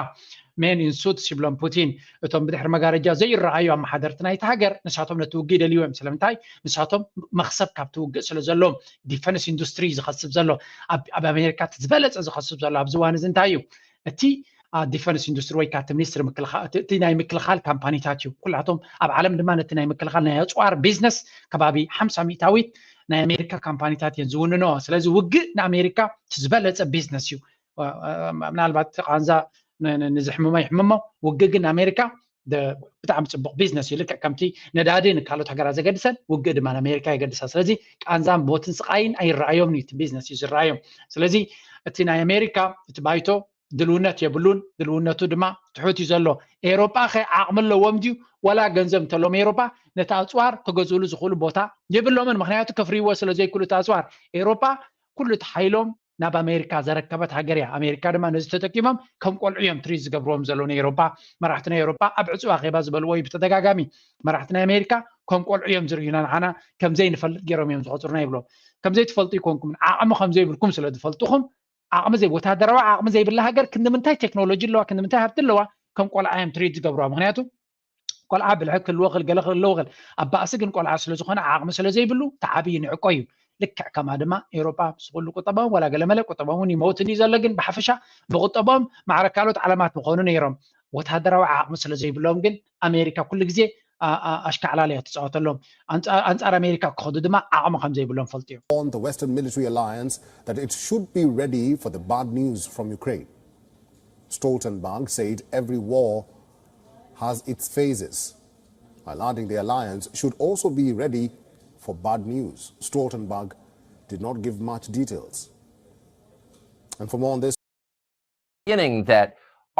ሜን ኢን ሱትስ ይብሎም ፑቲን፣ እቶም ብድሕሪ መጋረጃ ዘይረኣዩ ኣመሓደርቲ ናይቲ ሃገር ንሳቶም ነቲ ውግእ ይደልይዎ እዮም። ስለምንታይ? ንሳቶም መኽሰብ ካብቲ ውግእ ስለ ዘለዎም። ዲፈንስ ኢንዱስትሪ ዝኸስብ ዘሎ ኣብ ኣሜሪካ እቲ ዝበለፀ ዝኸስብ ዘሎ ኣብዚ እዋን እዚ እንታይ እዩ? እቲ ዲፈንስ ኢንዱስትሪ ወይ ከዓ እቲ ሚኒስትሪ እቲ ናይ ምክልኻል ካምፓኒታት እዩ። ኩላቶም ኣብ ዓለም ድማ ነቲ ናይ ምክልኻል ናይ ኣፅዋር ቢዝነስ ከባቢ ሓምሳ ሚእታዊት ናይ ኣሜሪካ ካምፓኒታት እየን ዝውንኖ። ስለዚ ውግእ ንኣሜሪካ እቲ ዝበለፀ ቢዝነስ እዩ። ምናልባት ቃንዛ ንዝሕምሞ ይሕምሞ፣ ውግእ ግን ንኣሜሪካ ብጣዕሚ ፅቡቅ ቢዝነስ እዩ። ልክዕ ከምቲ ነዳዲ ንካልኦት ሃገራት ዘገድሰን ውግእ ድማ ንኣሜሪካ የገድሳ። ስለዚ ቃንዛን ሞትን ስቃይን ኣይረኣዮም እዩ፣ እቲ ቢዝነስ እዩ ዝረኣዮም። ስለዚ እቲ ናይ ኣሜሪካ እቲ ባይቶ ድልውነት የብሉን፣ ድልውነቱ ድማ ትሑት እዩ ዘሎ። ኤሮጳ ከ ዓቕሚ ኣለዎም ድዩ? ወላ ገንዘብ እንተሎም ኤሮጳ ነቲ ኣፅዋር ክገዝእሉ ዝኽእሉ ቦታ የብሎምን። ምክንያቱ ከፍርይዎ ስለ ዘይክእሉ እቲ ኣፅዋር። ኤሮጳ ኩሉ እቲ ሓይሎም ናብ ኣሜሪካ ዘረከበት ሃገር እያ። ኣሜሪካ ድማ ነዚ ተጠቂሞም ከም ቆልዑ እዮም ትሪት ዝገብርዎም ዘለዉ ናይ ኤሮጳ መራሕቲ። ናይ ኤሮጳ ኣብ ዕፁብ ኣኼባ ዝበልዎ እዩ ብተደጋጋሚ። መራሕቲ ናይ ኣሜሪካ ከም ቆልዑ እዮም ዝርእዩና፣ ንዓና ከም ዘይንፈልጥ ገይሮም እዮም ዝቆፅሩና ይብሎም። ከም ዘይትፈልጡ ይኮንኩም፣ ዓቕሚ ከም ዘይብልኩም ስለ ዝፈልጡኹም ዓቕሚ ዘይ ወታደራዊ ዓቕሚ ዘይብላ ሃገር ክንዲ ምንታይ ቴክኖሎጂ ኣለዋ፣ ክንዲ ምንታይ ሃብቲ ኣለዋ፣ ከም ቆልዓ እዮም ትሪት ዝገብርዋ። ምክንያቱ ቆልዓ ብልሒ ክህልዎ ክል ገለ ክህልዎ ክል ኣብ ባእሲ ግን ቆልዓ ስለ ዝኾነ ዓቕሚ ስለ ዘይብሉ እቲ ዓብዪ ንዕቆ እዩ። ልክዕ ከማ ድማ ኤሮጳ ምስ ኩሉ ቁጠባኦም ዋላ ገለመለ ቁጠባኦም እውን ይመውትን እዩ ዘሎ፣ ግን ብሓፈሻ ብቁጠባኦም ማዕረ ካልኦት ዓለማት ምኾኑ ነይሮም። ወታደራዊ ዓቕሚ ስለ ዘይብሎም ግን ኣሜሪካ ኩሉ ግዜ ኣሽካዕላል እያ ትፃወተሎም። ኣንፃር ኣሜሪካ ክኸዱ ድማ ዓቕሚ ከም ዘይብሎም ፈልጡ እዮም። On the Western military alliance that it should be ready for the bad news from Ukraine. Stoltenberg said every war has its phases, while adding the alliance should also be ready for bad news. Stoltenberg did not give much details. And for more on this, beginning that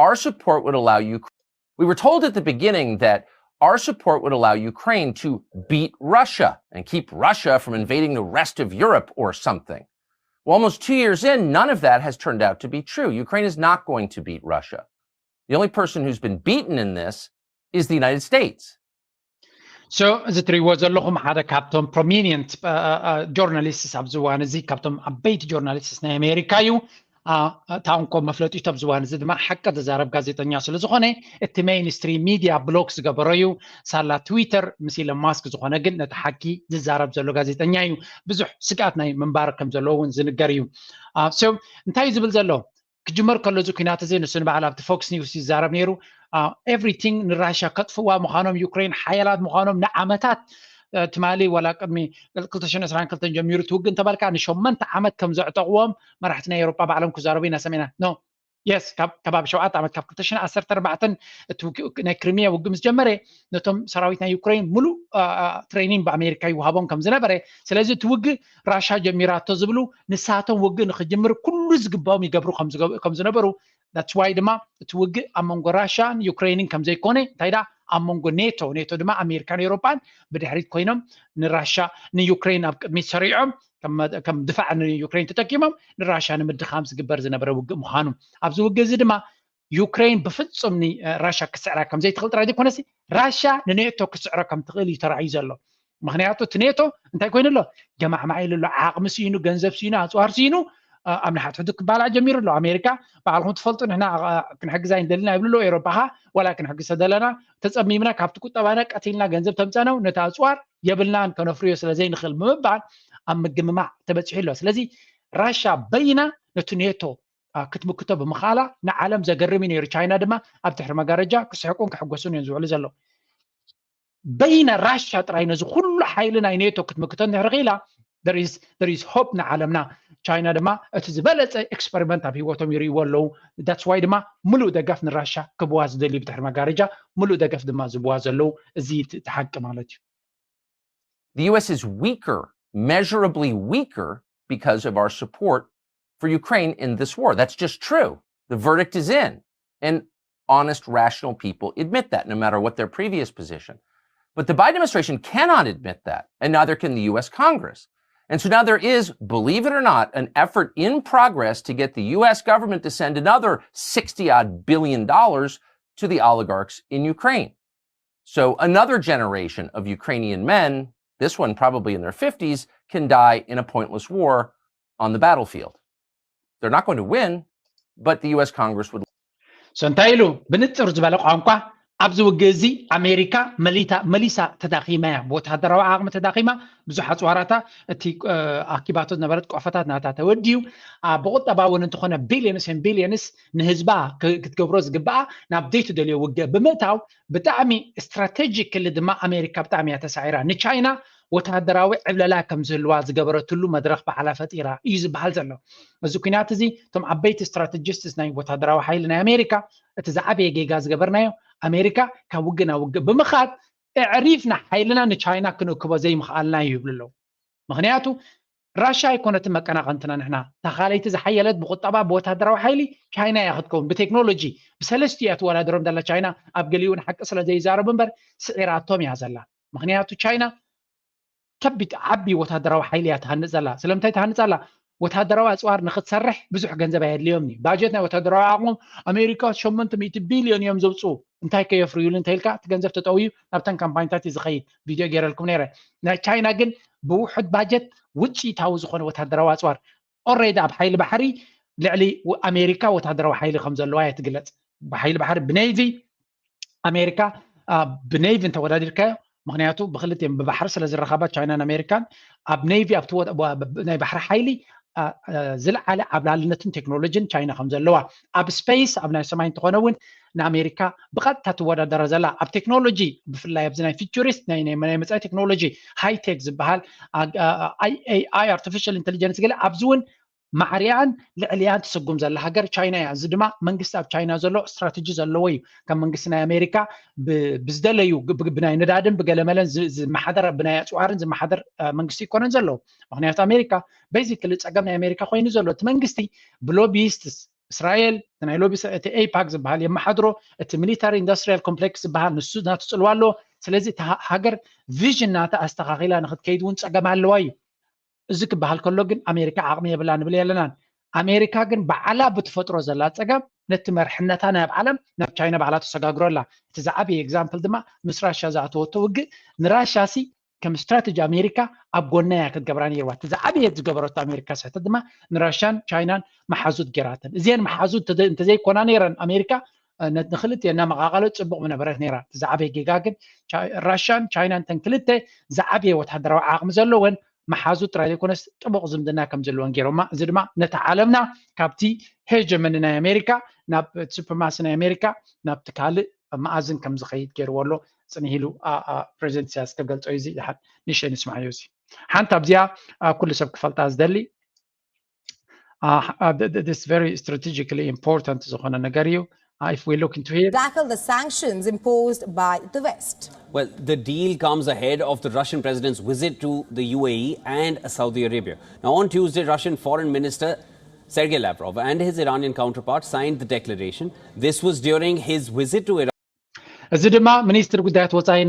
our support would allow Ukraine. We were told at the beginning that our support would allow Ukraine to beat Russia and keep Russia from invading the rest of Europe or something. Well, almost two years in, none of that has turned out to be true. Ukraine is not going to beat Russia. The only person who's been beaten in this is the United States. So እዚ ትሪእዎ ዘለኹም ሓደ ካብቶም prominent journalists ኣብዚ እዋን እዚ ካብቶም ዓበይቲ journalists ናይ ኣሜሪካ እዩ። ታንኮ መፍለጢ ኣብዚ እዋን እዚ ድማ ሓቂ ዝዛረብ ጋዜጠኛ ስለ ዝኾነ እቲ mainstream media block ዝገበሮ እዩ። ሳላ ትዊተር ምስ ኢለን ማስክ ዝኾነ ግን ነቲ ሓቂ ዝዛረብ ዘሎ ጋዜጠኛ እዩ። ብዙሕ ስግኣት ናይ ምንባር ከም ዘለዎ እውን ዝንገር እዩ። So እንታይ እዩ ዝብል ዘሎ? ክጅመር ከሎ እዚ ኩናት እዚ ንሱ ንባዕሉ ኣብቲ ፎክስ ኒውስ ይዛረብ ነይሩ። Everything ንራሻ ከጥፍዋ ምዃኖም ዩክሬን ሓያላት ምዃኖም ንዓመታት ትማሊ ዋላ ቅድሚ ክልተ ሽሕን ዕስራን ክልተን ጀሚሩ ትውግእ እንተበልካ ንሸመንተ ዓመት ከም ዘዕጠቕዎም መራሕቲ ናይ ኤውሮጳ ባዕሎም ክዛረቡ ኢና ሰሚዕና። No, yes, ከባቢ ሸውዓተ ዓመት ካብ ክልተ ሽሕን ዓሰርተ ኣርባዕተን ናይ ክሪሚያ ውግእ ምስ ጀመረ ነቶም ሰራዊት ናይ ዩክሬን ሙሉእ ትሬኒንግ ብኣሜሪካ ይወሃቦም ከም ዝነበረ፣ ስለዚ እቲ ውግእ ራሻ ጀሚራቶ ዝብሉ ንሳቶም ውግእ ንክጅምር ኩሉ ዝግባኦም ይገብሩ ከም ዝነበሩ that's why ድማ እቲ ውግእ ኣብ መንጎ ራሻን ዩክሬንን ከም ዘይኮነ እንታይ ዳ ኣብ መንጎ ኔቶ ኔቶ ድማ ኣሜሪካን ኤውሮጳን ብድሕሪት ኮይኖም ንራሻ ንዩክሬን ኣብ ቅድሚት ሰሪዖም ከም ድፋዕ ንዩክሬን ተጠቂሞም ንራሻ ንምድኻም ዝግበር ዝነበረ ውግእ ምዃኑ ኣብዚ ውግእ እዚ ድማ ዩክሬን ብፍጹም ንራሻ ክስዕራ ከም ዘይትኽእል ጥራይ ዘይኮነሲ ራሻ ንኔቶ ክስዕሮ ከም ትኽእል እዩ ተራእዩ ዘሎ። ምክንያቱ እቲ ኔቶ እንታይ ኮይኑ ኣሎ? ገማዕማዕ ኢሉ ኣሎ። ዓቕሚ ስኢኑ፣ ገንዘብ ስኢኑ፣ ኣፅዋር ስኢኑ ኣብ ንሓትሕቱ ክባላዕ ጀሚሩ ኣሎ። ኣሜሪካ ባዕልኩም ትፈልጡ ንሕና ክንሕግዝ ኣይንደልና ይብሉ ኣለዉ። ኤውሮጳ ኸ ዋላ ክንሕግዝ ተደለና ተፀሚምና ካብቲ ቁጠባና ቀቲልና ገንዘብ ተምፀነው ነቲ ኣፅዋር የብልናን ከነፍርዮ ስለ ዘይንኽእል ብምባል ኣብ ምግምማዕ ተበፂሑ ኣሎ። ስለዚ ራሻ በይና ነቲ ኔቶ ክትምክቶ ብምኽኣላ ንዓለም ዘገርም እዩ ነይሩ። ቻይና ድማ ኣብ ድሕሪ መጋረጃ ክስሕቁን ክሕጎሱን እዮም ዝውዕሉ ዘለዉ። በይነ ራሻ ጥራይ ነዚ ኩሉ ሓይሊ ናይ ኔቶ ክትምክቶ እንድሕር ክኢላ there is hope ንዓለምና። ቻይና ድማ እቲ ዝበለፀ ኤክስፐሪመንት ኣብ ህይወቶም ይርእይዎ ኣለዉ። That's why ድማ ሙሉእ ደገፍ ንራሻ ክብዋ ዝደልዩ ብድሕሪ መጋረጃ ሙሉእ ደገፍ ድማ ዝብዋ ዘለዉ እዚ እቲ ሓቂ ማለት እዩ። The U S is weaker, measurably weaker, because of our support for Ukraine in this war. That's just true. The verdict is in. And honest, rational people admit that, no matter what their previous position. But the Biden administration cannot admit that, and neither can the U S Congress. And so now there is, believe it or not, an effort in progress to get the U S government to send another sixty odd billion dollars to the oligarchs in Ukraine. So another generation of Ukrainian men, this one probably in their fifties, can die in a pointless war on the battlefield. They're not going to win, but the U S Congress would. So እንታይ ኢሉ ብንፅር ዝበለ ቋንቋ ኣብዚ ውግእ እዚ ኣሜሪካ መሊታ መሊሳ ተዳኺማ እያ። ብወተሃደራዊ ዓቕሚ ተዳኺማ ብዙሕ ኣፅዋራታ እቲ ኣኪባቶ ዝነበረት ቆፈታት ናታ ተወዲዩ ብቁጠባ እውን እንተኾነ billions and billions ንህዝባ ክትገብሮ ዝግባኣ ናብ ዘይትደልዮ ውግእ ብምእታው ብጣዕሚ strategically ድማ ኣሜሪካ ብጣዕሚ እያ ተሳዒራ። ንቻይና ወተሃደራዊ ዕብለላ ከም ዝህልዋ ዝገበረትሉ መድረኽ ባዕላ ፈጢራ እዩ ዝበሃል ዘሎ። እዚ ኩናት እዚ እቶም ዓበይቲ strategists ናይ ወተሃደራዊ ሓይሊ ናይ ኣሜሪካ እቲ ዝዓበየ ጌጋ ዝገበርናዮ ኣሜሪካ ካብ ውግእ ናብ ውግእ ብምኻድ ኣዕሪፍና ሓይልና ንቻይና ክንእክቦ ዘይምኽኣልና እዩ ይብሉ ኣለዉ። ምክንያቱ ራሻ ኣይኮነትን መቀናቐንትና ንሕና ተኻለይቲ ዝሓየለት ብቁጠባ ብወታደራዊ ሓይሊ ቻይና እያ ክትከውን ብቴክኖሎጂ ብሰለስቲኡ እያ ትወዳደሮም ዘላ ቻይና ኣብ ገሊኡ እውን ሓቂ ስለ ዘይዛረቡ እምበር ስዒራቶም እያ ዘላ። ምክንያቱ ቻይና ከቢድ ዓቢ ወታደራዊ ሓይሊ እያ ትሃንፅ ዘላ። ስለምንታይ ትሃንፅ ኣላ? ወታደራዊ ኣፅዋር ንክትሰርሕ ብዙሕ ገንዘብ ኣየድልዮም እዩ። ባጀት ናይ ወታደራዊ ዓቕሞም ኣሜሪካ ሸሞንተ ሚእቲ ቢልዮን እዮም ዘውፅኡ። እንታይ ከየፍርዩሉ እንተኢልካ እቲ ገንዘብ ተጠውዩ ናብተን ካምፓኒታት እዩ ዝኸይድ። ቪድዮ ገይረልኩም ነይረ። ናይ ቻይና ግን ብውሑድ ባጀት ውፅኢታዊ ዝኾነ ወታደራዊ ኣፅዋር already ኣብ ሓይሊ ባሕሪ ልዕሊ ኣሜሪካ ወታደራዊ ሓይሊ ከም ዘለዋ እያ ትግለፅ። ብሓይሊ ባሕሪ ብኔቪ ኣሜሪካ ብኔቪ እንተወዳዲርካዮ ምክንያቱ ብክልቲኦም ብባሕሪ ስለ ዝረኸባ ቻይናን ኣሜሪካን ኣብ ኔቪ ኣብቲ ናይ ባሕሪ ሓይሊ ዝለዓለ ዓብላልነትን ቴክኖሎጂን ቻይና ከም ዘለዋ ኣብ ስፔስ ኣብ ናይ ሰማይ እንተኾነ እውን ንኣሜሪካ ብቐጥታ ትወዳደራ ዘላ ኣብ ቴክኖሎጂ ብፍላይ ኣብዚ ናይ ፊቸሪስት ናይ መፃኢ ቴክኖሎጂ ሃይቴክ ዝበሃል AI artificial intelligence ገለ ኣብዚ እውን ማዕሪያን ልዕልያን ትስጉም ዘላ ሃገር ቻይና እያ። እዚ ድማ መንግስቲ ኣብ ቻይና ዘሎ ስትራተጂ ዘለዎ እዩ። ከም መንግስቲ ናይ ኣሜሪካ ብዝደለዩ ብናይ ነዳድን ብገለመለን ዝመሓደር ብናይ ኣፅዋርን ዝመሓደር መንግስቲ ይኮነን ዘለዎ። ምክንያቱ ኣሜሪካ basically ፀገም ናይ ኣሜሪካ ኮይኑ ዘሎ እቲ መንግስቲ ብሎቢስት እስራኤል ናይ ሎቢ እቲ ኤይፓክ ዝበሃል የመሓድሮ እቲ ሚሊታሪ ኢንዱስትሪያል ኮምፕሌክስ ዝበሃል ንሱ ናቱ ፅልዋ ኣለዎ። ስለዚ እታ ሃ- ሃገር ቪዥን ናታ ኣስተኻኺላ ንክትከይድ እውን ፀገም ኣለዋ እዩ። እዚ ክበሃል ከሎ ግን ኣሜሪካ ዓቕሚ የብላ ንብል የለናን። ኣሜሪካ ግን ባዕላ ብትፈጥሮ ዘላ ፀገም ነቲ መርሕነታ ናይ ኣብ ዓለም ናብ ቻይና ባዕላ ተሰጋግሮ ኣላ። እቲ ዝዓበየ ኤግዛምፕል ድማ ምስ ራሻ ዝኣተወቶ ውግእ ንራሻ ሲ ከም ስትራተጂ ኣሜሪካ ኣብ ጎና እያ ክትገብራ ነይርዋ። እቲ ዝዓበየ ዝገበረቶ ኣሜሪካ ስሕተት ድማ ንራሻን ቻይናን መሓዙት ገይራተን። እዚአን መሓዙት እንተዘይኮና ነይረን ኣሜሪካ ንክልቲአን እናመቓቐለት ፅቡቕ ምነበረት ነይራ። እቲ ዝዓበየ ጌጋ ግን ራሻን ቻይናን እተን ክልተ ዝዓበየ ወታደራዊ ዓቕሚ ዘለወን መሓዙት ጥራይ ዘይኮነስ ጥቡቕ ዝምድና ከም ዘለወን ገይሮማ። እዚ ድማ ነቲ ዓለምና ካብቲ ሄጀመኒ ናይ ኣሜሪካ ናብ ሱፕሪማሲ ናይ ኣሜሪካ ናብቲ ካልእ መኣዝን ከም ዝኸይድ ገይርዎ ኣሎ። ፅንሂሉ ፕሬዚደንት ኢሳያስ ክገልፆ እዩ። እዚ ንሸይ ንስማዓዮ። እዚ ሓንቲ ኣብዚኣ ኩሉ ሰብ ክፈልጣ ዝደሊ this very strategically important ዝኾነ ነገር እዩ። If we look into here, tackle the sanctions imposed by the West. Well, the deal comes ahead of the Russian president's visit to the U A E and Saudi Arabia. Now, on Tuesday, Russian Foreign Minister Sergei Lavrov and his Iranian counterpart signed the declaration. This was during his visit to Iran. እዚ ድማ ሚኒስትር ጉዳያት ወፃኢ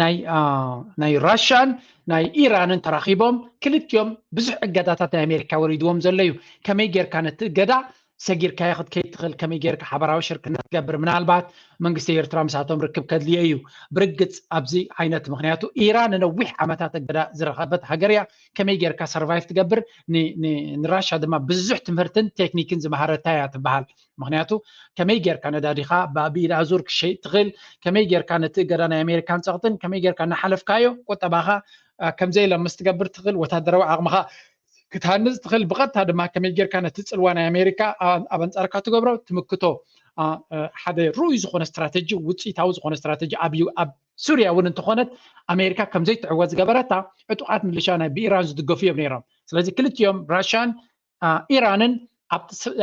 ናይ ራሽያን ናይ ኢራንን ተራኺቦም ክልቲኦም ብዙሕ እገዳታት ናይ ኣሜሪካ ወሪድዎም ዘሎ እዩ። ከመይ ጌርካ ነቲ እገዳ ሰጊርካዮ ክትከይድ ትኽእል፣ ከመይ ጌርካ ሓበራዊ ሽርክነት ትገብር። ምናልባት መንግስቲ ኤርትራ ምሳቶም ርክብ ከድልዮ እዩ። ብርግፅ ኣብዚ ዓይነት ምክንያቱ ኢራን ንነዊሕ ዓመታት እገዳ ዝረኸበት ሃገር እያ። ከመይ ጌርካ ሰርቫይቭ ትገብር? ንራሻ ድማ ብዙሕ ትምህርትን ቴክኒክን ዝመሃረታ እያ ትበሃል። ምክንያቱ ከመይ ጌርካ ነዳዲኻ ብኢድ ኣዙር ክሸይጥ ትኽእል፣ ከመይ ጌርካ ነቲ እገዳ ናይ ኣሜሪካን ፀቕጥን ከመይ ጌርካ እናሓለፍካዮ ቁጠባኻ ከምዘይ ለምስ ትገብር ትኽእል፣ ወታደራዊ ዓቕምኻ ክትሃንፅ ትኽእል፣ ብቐጥታ ድማ ከመይ ጌርካ ነቲ ፅልዋ ናይ ኣሜሪካ ኣብ ኣንፃርካ ትገብሮ ትምክቶ ሓደ ርኡይ ዝኾነ ስትራተጂ፣ ውፅኢታዊ ዝኾነ ስትራተጂ ኣብ ሱርያ እውን እንተኾነት ኣሜሪካ ከምዘይትዕወት ዝገበረታ ዕጡቓት ምልሻ ናይ ብኢራን ዝድገፉ እዮም ነይሮም። ስለዚ ክልቲኦም ራሽያን ኢራንን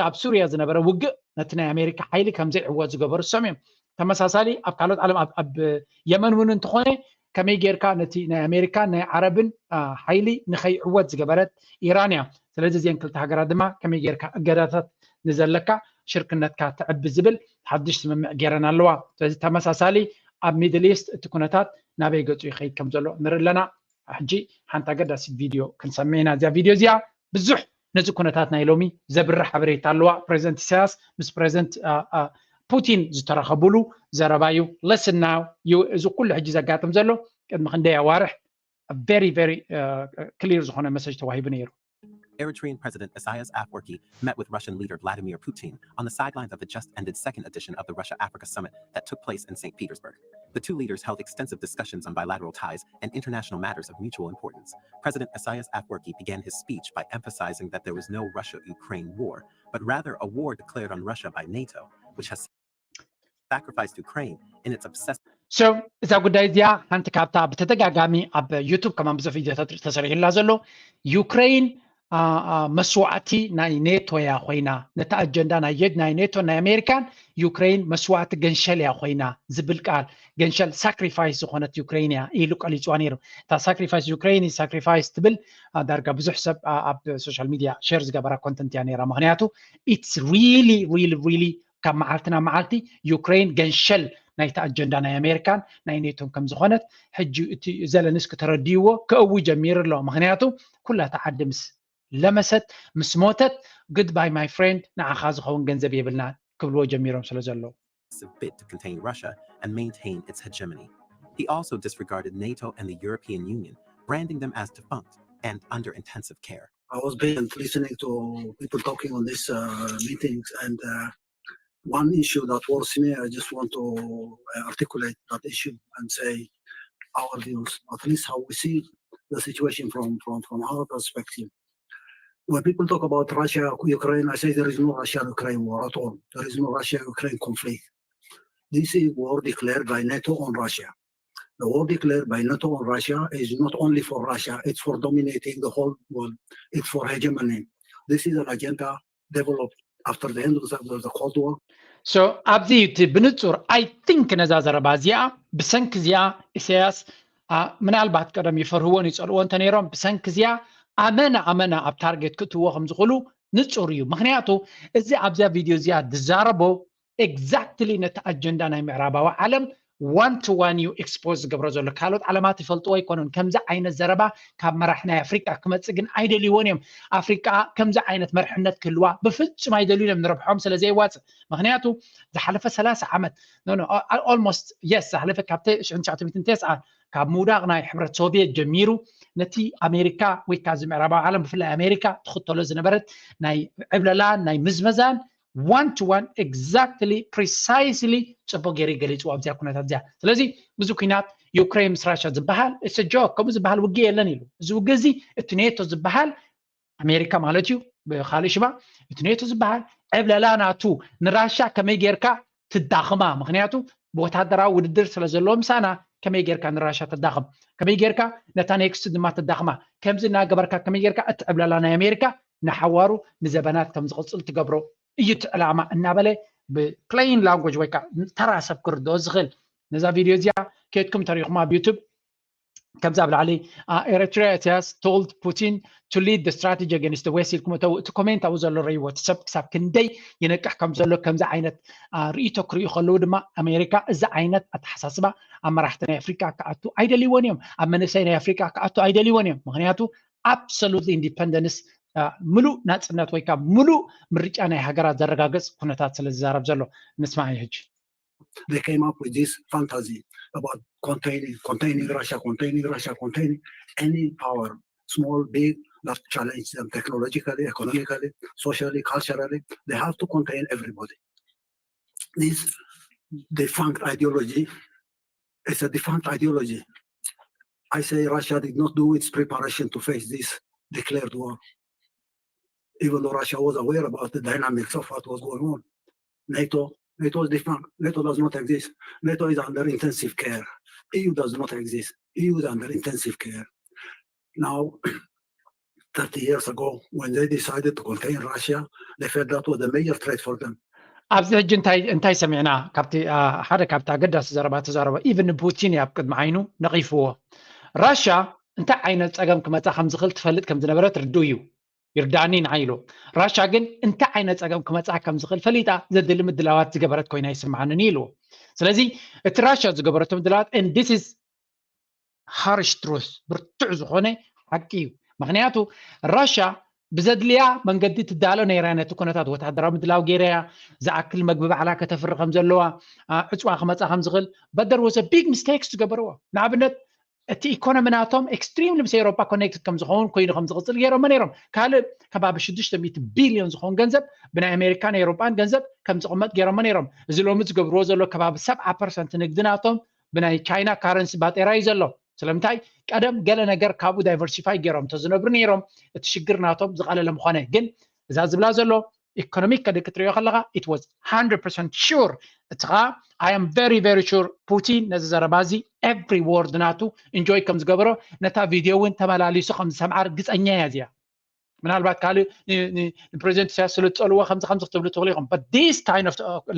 ኣብ ሱርያ ዝነበረ ውግእ ነቲ ናይ ኣሜሪካ ሓይሊ ከምዘይዕወት ዝገበሩ እሶም እዮም። ተመሳሳሊ ኣብ ካልኦት ዓለም ኣብ የመን እውን እንተኾነ ከመይ ጌርካ ነቲ ናይ ኣሜሪካን ናይ ዓረብን ሓይሊ ንኸይዕወት ዝገበረት ኢራን እያ። ስለዚ እዚአን ክልተ ሃገራት ድማ ከመይ ጌርካ እገዳታት ንዘለካ ሽርክነትካ ተዕቢ ዝብል ሓድሽ ስምምዕ ጌረን ኣለዋ። ስለዚ ተመሳሳሊ ኣብ ሚድል ኢስት እቲ ኩነታት ናበይ ገፁ ይኸይድ ከም ዘሎ ንርኢ ኣለና። ሕጂ ሓንቲ ኣገዳሲት ቪድዮ ክንሰምዕ ኢና። እዚኣ ቪድዮ እዚኣ ብዙሕ ነዚ ኩነታት ናይ ሎሚ ዘብርህ ሓበሬታ ኣለዋ። ፕሬዚደንት ኢሳያስ ምስ ፕሬዚደንት ፑቲን ዝተራኸቡሉ ዘረባ እዩ። Listen now። እዚ ኩሉ ሕጂ ዘጋጥም ዘሎ ቅድሚ ክንደይ ኣዋርሕ very very ክሊር ዝኾነ መሰጅ ተዋሂቡ ነይሩ። Eritrean President Isaias Afwerki met with Russian leader Vladimir Putin on the sidelines of the just ended second edition of the Russia Africa Summit that took place in Saint Petersburg. The two leaders held extensive discussions on bilateral ties and international matters of mutual importance. President Isaias Afwerki began his speech by emphasizing that there was no Russia Ukraine war, but rather a war declared on Russia by NATO, which has sacrificed Ukraine in its obsessive So እዛ ጉዳይ እዚኣ ሓንቲ ካብታ ብተደጋጋሚ ኣብ ዩቱብ ከማን ብዙሕ ቪዲዮታት ተሰሪሑላ ዘሎ ዩክሬን መስዋዕቲ ናይ ኔቶ እያ ኮይና፣ ነቲ ኣጀንዳ ናይ ኔቶ ናይ ኣሜሪካን ዩክሬን መስዋዕቲ ገንሸል እያ ኮይና ዝብል ቃል፣ ገንሸል ሳክሪፋይስ ዝኾነት ዩክሬን እያ ኢሉ ቀሊፅዋ ነይሩ። እታ ሳክሪፋይስ ዩክሬን ሳክሪፋይስ ትብል ዳርጋ ብዙሕ ሰብ ኣብ ሶሻል ሚድያ ሸር ዝገበራ ኮንተንት እያ ነይራ። ምክንያቱ it's really really really ካብ መዓልቲ ናብ መዓልቲ ዩክሬን ገንሸል ናይቲ ኣጀንዳ ናይ ኣሜሪካን ናይ ኔቶን ከም ዝኾነት ሕጂ እቲ ዘለንስኪ ተረዲእዎ ክእዊ ጀሚሩ ኣሎ። ምክንያቱ ኩላ እታ ዓዲ ምስ ለመሰት ምስ ሞተት good bye my friend ንዓኻ ዝኸውን ገንዘብ የብልና ክብልዎ ጀሚሮም ስለ ዘለዉ bid to contain Russia and maintain its hegemony. He also disregarded NATO and the European Union, branding them as defunct and under intensive care. I was patient listening to people talking on these uh, meetings, and uh, one issue that worries me, I just want to uh, articulate that issue and say our views, at least how we see the situation from from from our perspective. When people talk about Russia, Ukraine, I say there is no Russia-Ukraine war at all. There is no Russia-Ukraine conflict. This is war declared by NATO on Russia. The war declared by NATO on Russia is not only for Russia, it's for dominating the whole world. It's for hegemony. This is an agenda developed after the end of the, the Cold War. So ኣብዚ እቲ ብንጹር I think ነዛ ዘረባ እዚኣ ብሰንኪ እዚኣ ኢሳያስ ምናልባት ቀደም ይፈርህዎን ይጸልዎ እንተ ነይሮም ብሰንኪ እዚኣ ኣመና ኣመና ኣብ ታርጌት ክእትዎ ከም ዝኽእሉ ንጹር እዩ። ምክንያቱ እዚ ኣብዚኣ ቪድዮ እዚኣ ዝዛረቦ exactly ነቲ ኣጀንዳ ናይ ምዕራባዊ ዓለም one to one እዩ expose ዝገብሮ ዘሎ። ካልኦት ዓለማት ይፈልጥዎ ኣይኮኑን። ከምዚ ዓይነት ዘረባ ካብ መራሒ ናይ ኣፍሪቃ ክመጽእ ግን ኣይደልይዎን እዮም። ኣፍሪቃ ከምዚ ዓይነት መርሕነት ክህልዋ ብፍጹም ኣይደልዩን እዮም፣ ንረብሖም ስለ ዘየዋጽእ። ምክንያቱ ዝሓለፈ ሰላሳ ዓመት፣ no, no, almost, yes, ዝሓለፈ ካብ ሽሕን ትሽዓተ ሚእትን ተስዓን ካብ ምውዳቕ ናይ ሕብረት ሶቪየት ጀሚሩ ነቲ ኣሜሪካ ወይ ከዓ እዚ ምዕራባዊ ዓለም ብፍላይ ኣሜሪካ ትኽተሎ ዝነበረት ናይ ዕብለላን ናይ ምዝመዛን one to one, exactly, precisely ጽቡቕ ገይሩ ገሊጽዎ ኣብዚኣ ኩነታት እዚኣ። ስለዚ እዚ ኩናት ዩክሬን ምስ ራሻ ዝበሃል it's a joke፣ ከምኡ ዝበሃል ውግእ የለን ኢሉ። እዚ ውግእ እዚ እቲ ኔቶ ዝበሃል ኣሜሪካ ማለት እዩ። ብካልእ ሽማ እቲ ኔቶ ዝበሃል ዕብለላ ናቱ ንራሻ ከመይ ጌርካ ትዳኽማ፣ ምክንያቱ ብወታደራዊ ውድድር ስለ ዘለዎ ምሳና ከመይ ጌርካ ንራሻ ተዳኽም፣ ከመይ ጌርካ ነታ ኔክስት ድማ ተዳኽማ፣ ከምዚ እናገበርካ ከመይ ጌርካ እቲ ዕብለላ ናይ ኣሜሪካ ንሓዋሩ ንዘበናት ከም ዝቕጽል ትገብሮ እዩ እቲ ዕላማ እናበለ ብ plain language ወይ ከዓ ተራ ሰብ ክርድኦ ዝኽእል። ነዛ ቪድዮ እዚኣ ከድኩም ተሪኹማ ኣብ ዩቱብ ከምዚ ኣብ ላዕሊ ኤሪትሪያ ኢሳያስ told Putin to lead the strategy against the West ኢልኩም እተው። እቲ ኮሜንት ኣብኡ ዘሎ ረይዎ እቲ ሰብ ክሳብ ክንደይ ይነቅሕ ከም ዘሎ። ከምዚ ዓይነት ርእይቶ ክርእዩ ከለዉ ድማ ኣሜሪካ እዚ ዓይነት ኣተሓሳስባ ኣብ መራሕቲ ናይ ኣፍሪካ ክኣቱ ኣይደልይዎን እዮም፣ ኣብ መንእሰይ ናይ ኣፍሪካ ክኣቱ ኣይደልይዎን እዮም። ምክንያቱ absolutely independence፣ ምሉእ ናፅነት ወይ ከዓ ምሉእ ምርጫ ናይ ሃገራት ዘረጋገፅ ኩነታት ስለ ዝዛረብ ዘሎ። ንስማዕ እዩ ሕጂ። They came up with this fantasy about containing, containing Russia, containing Russia, containing any power, small, big, that challenge them technologically, economically, socially, culturally. They have to contain everybody. This defunct ideology is a defunct ideology. I say Russia did not do its preparation to face this declared war, even though Russia was aware about the dynamics of what was going on. NATO, NATO is defunct. NATO does not exist. NATO is under intensive care. E U does not exist. E U is under intensive care. Now, thirty years ago, when they decided to contain Russia, they felt that was a major threat for them. ኣብዚ ሕጂ እንታይ እንታይ ሰሚዕና? ካብቲ ሓደ ካብቲ ኣገዳሲ ዘረባ ተዛረበ። ኢቭን ንፑቲን ኣብ ቅድሚ ዓይኑ ነቒፍዎ። ራሻ እንታይ ዓይነት ፀገም ክመፃ ከም ዝኽእል ትፈልጥ ከም ዝነበረት ርዱእ እዩ፣ ይርዳኒ ንዓይ ኢሉ። ራሻ ግን እንታይ ዓይነት ፀገም ክመፃ ከም ዝኽእል ፈሊጣ ዘድሊ ምድላዋት ዝገበረት ኮይና ይስምዓንን ኢልዎ። ስለዚ እቲ ራሻ ዝገበረቶ ምድላዋት and this is harsh truth፣ ብርቱዕ ዝኾነ ሓቂ እዩ። ምክንያቱ ራሻ ብዘድልያ መንገዲ ትዳሎ ነይራ ነቲ ኩነታት ወታደራዊ ምድላው ገይራ እያ። ዝኣክል መግቢ ባዕላ ከተፍሪ ከም ዘለዋ፣ ዕፅዋ ክመፃ ከም ዝኽእል but there was a big mistakes ዝገበርዎ። ንኣብነት እቲ ኢኮኖሚ ናቶም extremely ምስ ኤውሮጳ connected ከም ዝኸውን ኮይኑ ከም ዝቕፅል ገይሮሞ ነይሮም። ካልእ ከባቢ ሽዱሽተ ሚእቲ ቢልዮን ዝኸውን ገንዘብ ብናይ ኣሜሪካን ኤውሮጳን ገንዘብ ከም ዝቕመጥ ገይሮሞ ነይሮም። እዚ ሎሚ ዝገብርዎ ዘሎ ከባቢ ሰብዓ ፐርሰንት ንግዲ ናቶም ብናይ ቻይና currency ባጤራ እዩ ዘሎ። ስለምንታይ ቀደም ገለ ነገር ካብኡ diversify ገይሮም ተዝነብሩ ነይሮም እቲ ሽግር ናቶም ዝቐለለ ምኾነ። ግን እዛ ዝብላ ዘሎ ኢኮኖሚክ ከደቂ ትሪኦ ከለኻ it was hundred percent sure። እቲ ኸዓ I am very very sure ፑቲን ነዚ ዘረባ እዚ every word ናቱ enjoy ከም ዝገበሮ ነታ ቪድዮ እውን ተመላሊሱ ከም ዝሰምዓ ርግፀኛ እያ እዚኣ። ምናልባት ካልእ ንፕሬዚደንት ኢሳያስ ስለ ዝፀልዎ ከምዚ ከምዚ ክትብሉ ትኽእሉ ኢኹም። But this kind of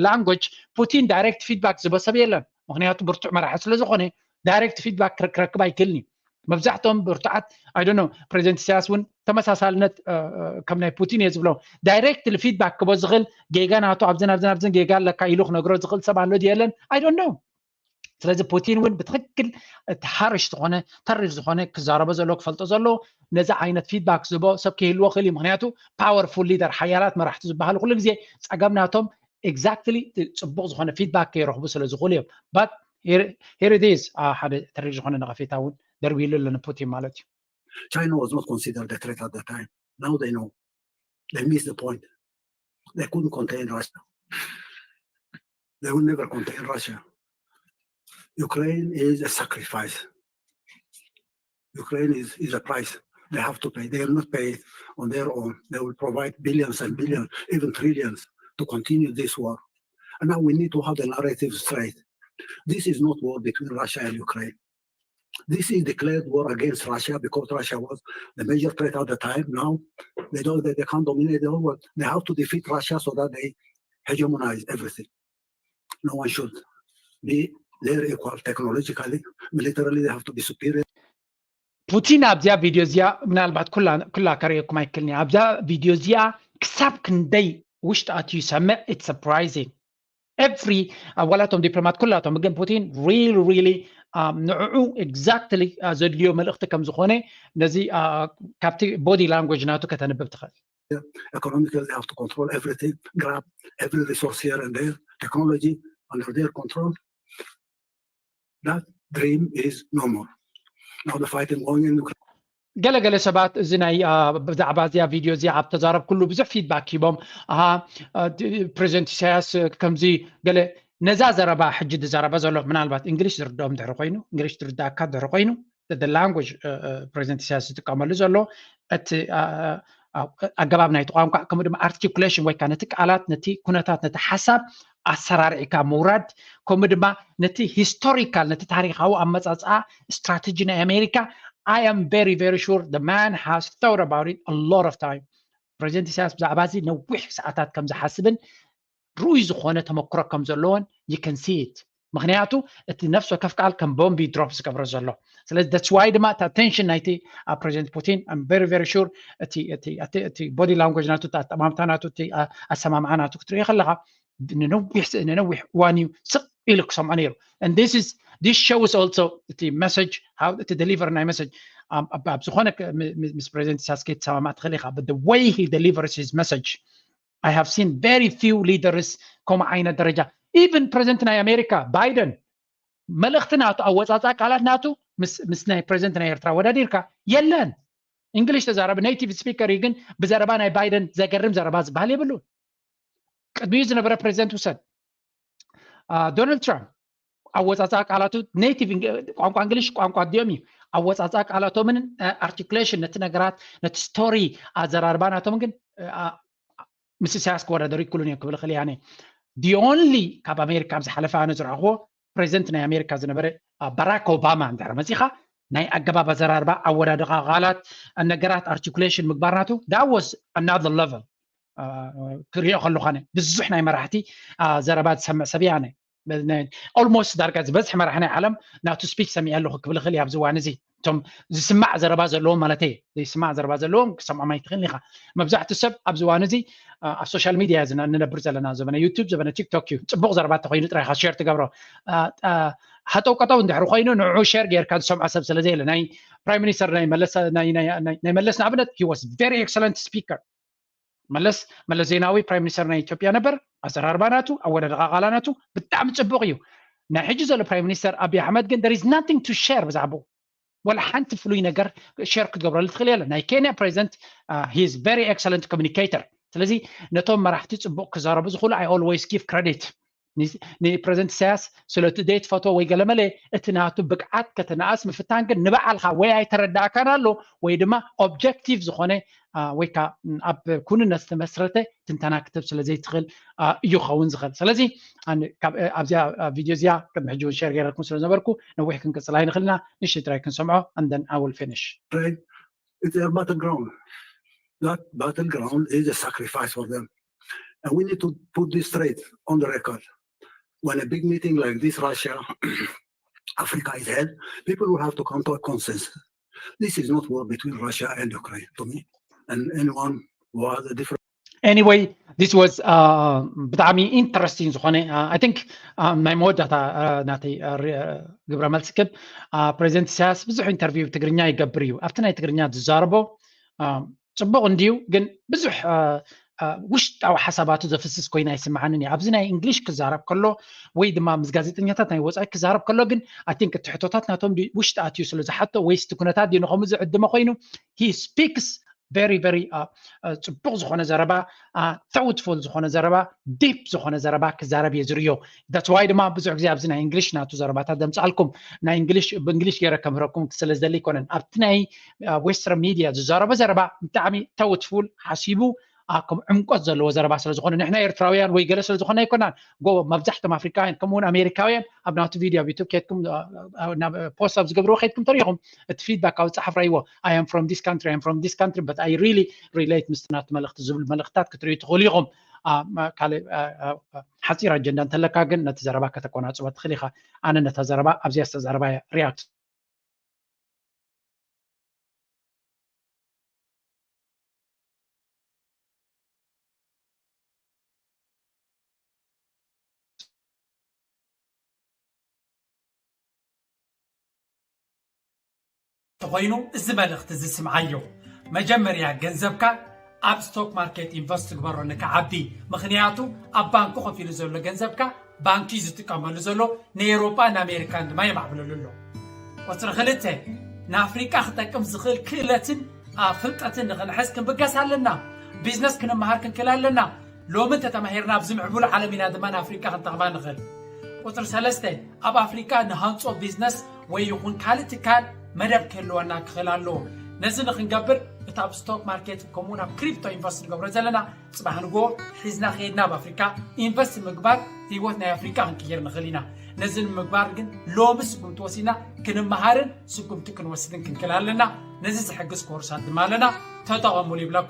language ፑቲን direct feedback ዝቦ ሰብ የለን። ምክንያቱ ብርቱዕ መራሒ ስለ ዝኾነ direct feedback ክረክብ ኣይክእልን እዩ። መብዛሕትኦም ብርቱዓት I don't know ፕሬዚደንት ኢሳያስ እውን ተመሳሳልነት ከም ናይ ፑቲን እየ ዝብሎ። Directly feedback ክቦ ዝኽእል ጌጋ ናቱ ኣብዝን ኣብዝን ኣብዝን ጌጋ ኣለካ ኢሉ ክነግሮ ዝኽእል ሰብ ኣሎ ድዩ የለን? I don't know። ስለዚ ፑቲን እውን ብትኽክል እቲ harsh ዝኾነ ተሪር ዝኾነ ክዛረቦ ዘለዎ ክፈልጦ ዘለዎ። ነዚ ዓይነት feedback ዝቦ ሰብ ክህልዎ ክእል እዩ። ምክንያቱ powerful leader ሓያላት መራሕቲ ዝበሃሉ ኩሉ ግዜ ፀገም ናቶም exactly ፅቡቅ ዝኾነ feedback ከይረኽቡ ስለ ዝኽእሉ እዮም። But here it is፣ ሓደ ተሪር ዝኾነ ነቐፌታ እውን ደርቢሉ ኣሎ ንፑቲን ማለት እዩ። China was not considered a threat at that time. Now they know. They missed the point. They couldn't contain Russia. They will never contain Russia. Ukraine is a sacrifice. Ukraine is, is a price they have to pay. They will not pay it on their own. They will provide billions and billions, even trillions, to continue this war. And now we need to have the narrative straight. This is not war between Russia and Ukraine. This is declared war against Russia because Russia was the major threat at the time. Now they don't, they, they can't dominate the whole world. They have to defeat Russia so that they hegemonize everything. No one should be their equal technologically, militarily they have to be superior. ፑቲን ኣብዚኣ ቪድዮ እዚኣ ምናልባት ኩላ ከርእየኩም ኣይክልኒ። ኣብዛ ቪድዮ እዚኣ ክሳብ ክንደይ ውሽጢ ኣትዩ ይሰምዕ it's surprising። every ዋላቶም ዲፕሎማት ኩላቶም ግን ፑቲን really really ንዕኡ exactly ዘድልዮ መልእኽቲ ከም ዝኾነ ነዚ ካብቲ body language ናቱ ከተንብብ ትኽእል። Economically they have to control everything, grab every resource here and there, technology under their control. That dream is no more. Now the fighting going in Ukraine. ገለገለ ሰባት እዚ ናይ ብዛዕባ እዚኣ ቪድዮ እዚኣ ኣብ ተዛረብኩሉ ብዙሕ feedback ሂቦም። ኣሃ ፕሬዚደንት ኢሳያስ ከምዚ ገለ ነዛ ዘረባ ሕጂ ዝዛረባ ዘሎ ምናልባት እንግሊሽ ዝርድኦም ድሕሪ ኮይኑ እንግሊሽ ዝርዳእካ ድሕሪ ኮይኑ the language ፕሬዚደንት ኢሳያስ ዝጥቀመሉ ዘሎ እቲ ኣገባብ ናይቲ ቋንቋ ከምኡ ድማ articulation ወይ ከዓ ነቲ ቃላት ነቲ ኩነታት ነቲ ሓሳብ ኣሰራርዕካ ምውራድ ከምኡ ድማ ነቲ historical ነቲ ታሪካዊ ኣመፃፅኣ strategy ናይ ኣሜሪካ I am very very sure the man has thought about it a lot of time። ፕሬዚደንት ኢሳያስ ብዛዕባ እዚ ነዊሕ ሰዓታት ከም ዝሓስብን ርኡይ ዝኾነ ተመክሮ ከም ዘለዎን you can see it። ምክንያቱ እቲ ነፍሲ ወከፍ ቃል ከም ቦምቢ ድሮፕ ዝገብሮ ዘሎ ስለዚ that's why ድማ እቲ attention ናይቲ ፕሬዚደንት ፑቲን I'm very very sure እቲ body language ናቱ ኣጠማምታ ናቱ እቲ ኣሰማምዓ ናቱ ክትሪኦ ከለካ ንነዊሕ እዋን እዩ ስቕ ኢሉ ክሰምዖ ነይሩ። And this is this shows also እቲ message how እቲ deliver ናይ message ኣብ ዝኾነ ምስ ፕሬዚደንት ኢሳያስ ከይትሰማማዕ ትኽእል ኢኻ but the way he delivers his message I have seen very few leaders ከምኡ ዓይነት ደረጃ even ፕሬዚደንት ናይ ኣሜሪካ ባይደን መልእኽቲ ናቱ ኣወፃፃ ቃላት ናቱ ምስ ናይ ፕሬዚደንት ናይ ኤርትራ ወዳዲርካ የለን። እንግሊሽ ተዛረቢ native speaker እዩ ግን ብዘረባ ናይ ባይደን ዘገርም ዘረባ ዝበሃል የብሉን። ቅድሚኡ ዝነበረ ፕሬዚደንት ውሰድ ዶናልድ ትራምፕ ኣወፃፃ ቃላቱ native ቋንቋ እንግሊሽ ቋንቋ ኣዲኦም እዩ ኣወፃፃ ቃላቶምን articulation ነቲ ነገራት ነቲ story ኣዘራርባ ናቶም ግን ምስ ኢሳያስ ክወዳደሩ ይክሉን እዮም ክብል ክእል ያኔ the only ካብ ኣሜሪካ ኣብ ዝሓለፈ ኣነ ዝረኣኽዎ ፕሬዚደንት ናይ ኣሜሪካ ዝነበረ ባራክ ኦባማ እንድሕር መፂኻ ናይ ኣገባብ ኣዘራርባ ኣወዳድቃ ቃላት ነገራት articulation ምግባር ናቱ that was another level ክሪኦ ከለኳነ ብዙሕ ናይ መራሕቲ ዘረባ ዝሰምዕ ሰብ ያነ almost ዳርጋ ዝበዝሕ መራሒ ናይ ዓለም ናቱ speech ሰሚዐ ኣለኹ ክብል ይኽእል ኣብዚ እዋን እዚ እቶም ዝስማዕ ዘረባ ዘለዎም ማለት እየ ዝስማዕ ዘረባ ዘለዎም ክሰምዖም ኣይትኽእል ኢኻ። መብዛሕትኡ ሰብ ኣብዚ እዋን እዚ ኣብ social media ንነብር ዘለና ዘበነ YouTube ዘበነ TikTok እዩ። ፅቡቕ ዘረባ እንተኮይኑ ጥራይ ኢኻ share ትገብሮ። ሃጠው ቀጠው እንድሕር ኮይኑ ንዑ share ጌርካ ዝሰምዖ ሰብ ስለ ዘየለ ናይ prime minister ናይ መለስ ናይ መለስ ንኣብነት he was very excellent speaker መለስ መለስ ዜናዊ prime minister ናይ ኢትዮጵያ ነበር። ኣዘራርባ ናቱ ኣወዳድቃ ቃላ ናቱ ብጣዕሚ ፅቡቕ እዩ። ናይ ሕጂ ዘሎ prime minister ኣብይ ኣሕመድ ግን there is nothing to share ብዛዕባኡ ወላ ሓንቲ ፍሉይ ነገር share ክትገብረሉ ትኽእል የለ። ናይ ኬንያ president he is very excellent communicator። ስለዚ ነቶም መራሕቲ ፅቡቕ ክዛረቡ ዝኽእሉ I always give credit ንፕሬዚደንት ኢሳያስ ስለቲ ዘይትፈትዎ ወይ ገለመለ እቲ ናቱ ብቅዓት ከተነኣስ ምፍታን ግን ንባዕልካ ወይ ኣይተረዳእካን ኣሎ ወይ ድማ objective ዝኾነ ወይ ከዓ ኣብ ኩንነት ዝተመስረተ ትንተና ክትብ ስለ ዘይትኽእል እዩ ክኸውን ዝኽእል። ስለዚ ኣብዚኣ ቪድዮ እዚኣ ቅድሚ ሕጂ እውን share ገይረኩም ስለ ነበርኩ ነዊሕ ክንቅፅል ኣይንኽእልና። ንእሽተይ ጥራይ ክንሰምዖ and then I will finish. It's their battleground. That battleground is a sacrifice for them. And we need to put this straight on the record. When a big meeting like this, Russia, Africa is held, people will have to come to a consensus. This is not war between Russia and Ukraine to me and anyone who has a different Anyway, this was ብጣዕሚ interesting ዝኾነ I think ናይ መወዳእታ ናተይ ግብረ መልሲ ክብ ፕሬዚደንት ኢሳያስ ብዙሕ interview ብትግርኛ ይገብር እዩ። ኣብቲ ናይ ትግርኛ ዝዛረቦ ፅቡቕ እንድዩ ግን ብዙሕ ውሽጣዊ ሓሳባቱ ዘፍስስ ኮይኑ ኣይስምዓንን እዩ። ኣብዚ ናይ እንግሊሽ ክዛረብ ከሎ ወይ ድማ ምስ ጋዜጠኛታት ናይ ወፃኢ ክዛረብ ከሎ ግን I think እቲ ሕቶታት ናቶም ውሽጢ ኣትዩ ስለ ዝሓቶ ወይ ስቲ ኩነታት ድዩ ንኸምኡ ዝዕድመ ኮይኑ he speaks very very ፅቡቕ ዝኾነ ዘረባ thoughtful ዝኾነ ዘረባ deep ዝኾነ ዘረባ ክዛረብ እየ ዝርእዮ። That's why ድማ ብዙሕ ግዜ ኣብዚ ናይ እንግሊሽ ናቱ ዘረባታት ዘምፅኣልኩም ናይ እንግሊሽ ብእንግሊሽ ገይረ ከምህረኩም ስለ ዝደሊ ኣይኮነን። ኣብቲ ናይ western media ዝዛረቦ ዘረባ ብጣዕሚ thoughtful ሓሲቡ ከም ዕምቆት ዘለዎ ዘረባ ስለ ዝኾነ ንሕና ኤርትራውያን ወይ ገለ ስለ ዝኾነ ኣይኮናን ጎ መብዛሕቶም ኣፍሪካውያን ከምኡውን ኣሜሪካውያን ኣብ ናቱ ቪድዮ ኣብ ዩቱብ ከድኩም ናብ post ኣብ ዝገብርዎ ከድኩም ተሪኢኹም እቲ feedback ኣብ ዝፀሓፍ ራይዎ I am from this country I am from this country but I really relate ምስቲ ናቱ መልእኽቲ ዝብል መልእኽትታት ክትርእዩ ትኽእሉ ኢኹም። ካልእ ሓፂር ኣጀንዳ እንተለካ ግን ነቲ ዘረባ ከተቆናፅቦ ትኽእል ኢኻ። ኣነ ነታ ዘረባ ኣብዚኣ ዝተዘረባ react ኮይኑ እዚ መልእኽቲ እዚ ስምዓዮ። መጀመርያ ገንዘብካ ኣብ ስቶክ ማርኬት ኢንቨስት ትግበሮ ንክዓቢ። ምኽንያቱ ኣብ ባንክ ኮፍ ኢሉ ዘሎ ገንዘብካ ባንኪ እዩ ዝጥቀመሉ ዘሎ፣ ንኤውሮጳ ንኣሜሪካን ድማ የማዕብለሉ ኣሎ። ቁፅሪ ክልተ፣ ንኣፍሪቃ ክጠቅም ዝኽእል ክእለትን ኣብ ፍልጠትን ንኽንሕዝ ክንብገስ ኣለና። ቢዝነስ ክንመሃር ክንክእል ኣለና። ሎሚ እንተተማሂርና ኣብዚ ምዕቡል ዓለም ኢና ድማ ንኣፍሪቃ ክንጠቕማ ንኽእል። ቁፅሪ ሰለስተ፣ ኣብ ኣፍሪቃ ንሃንፆ ቢዝነስ ወይ ይኹን ካልእ ትካል መደብ ክህልወና ክኽእል ኣለዎ። ነዚ ንክንገብር እቲ ኣብ ስቶክ ማርኬት ከምኡውን ኣብ ክሪፕቶ ኢንቨስት ንገብሮ ዘለና ፅባሕ ንጎ ሒዝና ከይድና ኣብ ኣፍሪካ ኢንቨስት ምግባር ህይወት ናይ ኣፍሪካ ክንቅይር ንኽእል ኢና። ነዚ ንምግባር ግን ሎሚ ስጉምቲ ወሲድና ክንመሃርን ስጉምቲ ክንወስድን ክንክእል ኣለና። ነዚ ዝሕግዝ ኮርሳት ድማ ኣለና፣ ተጠቐሙሉ ይብለኩም።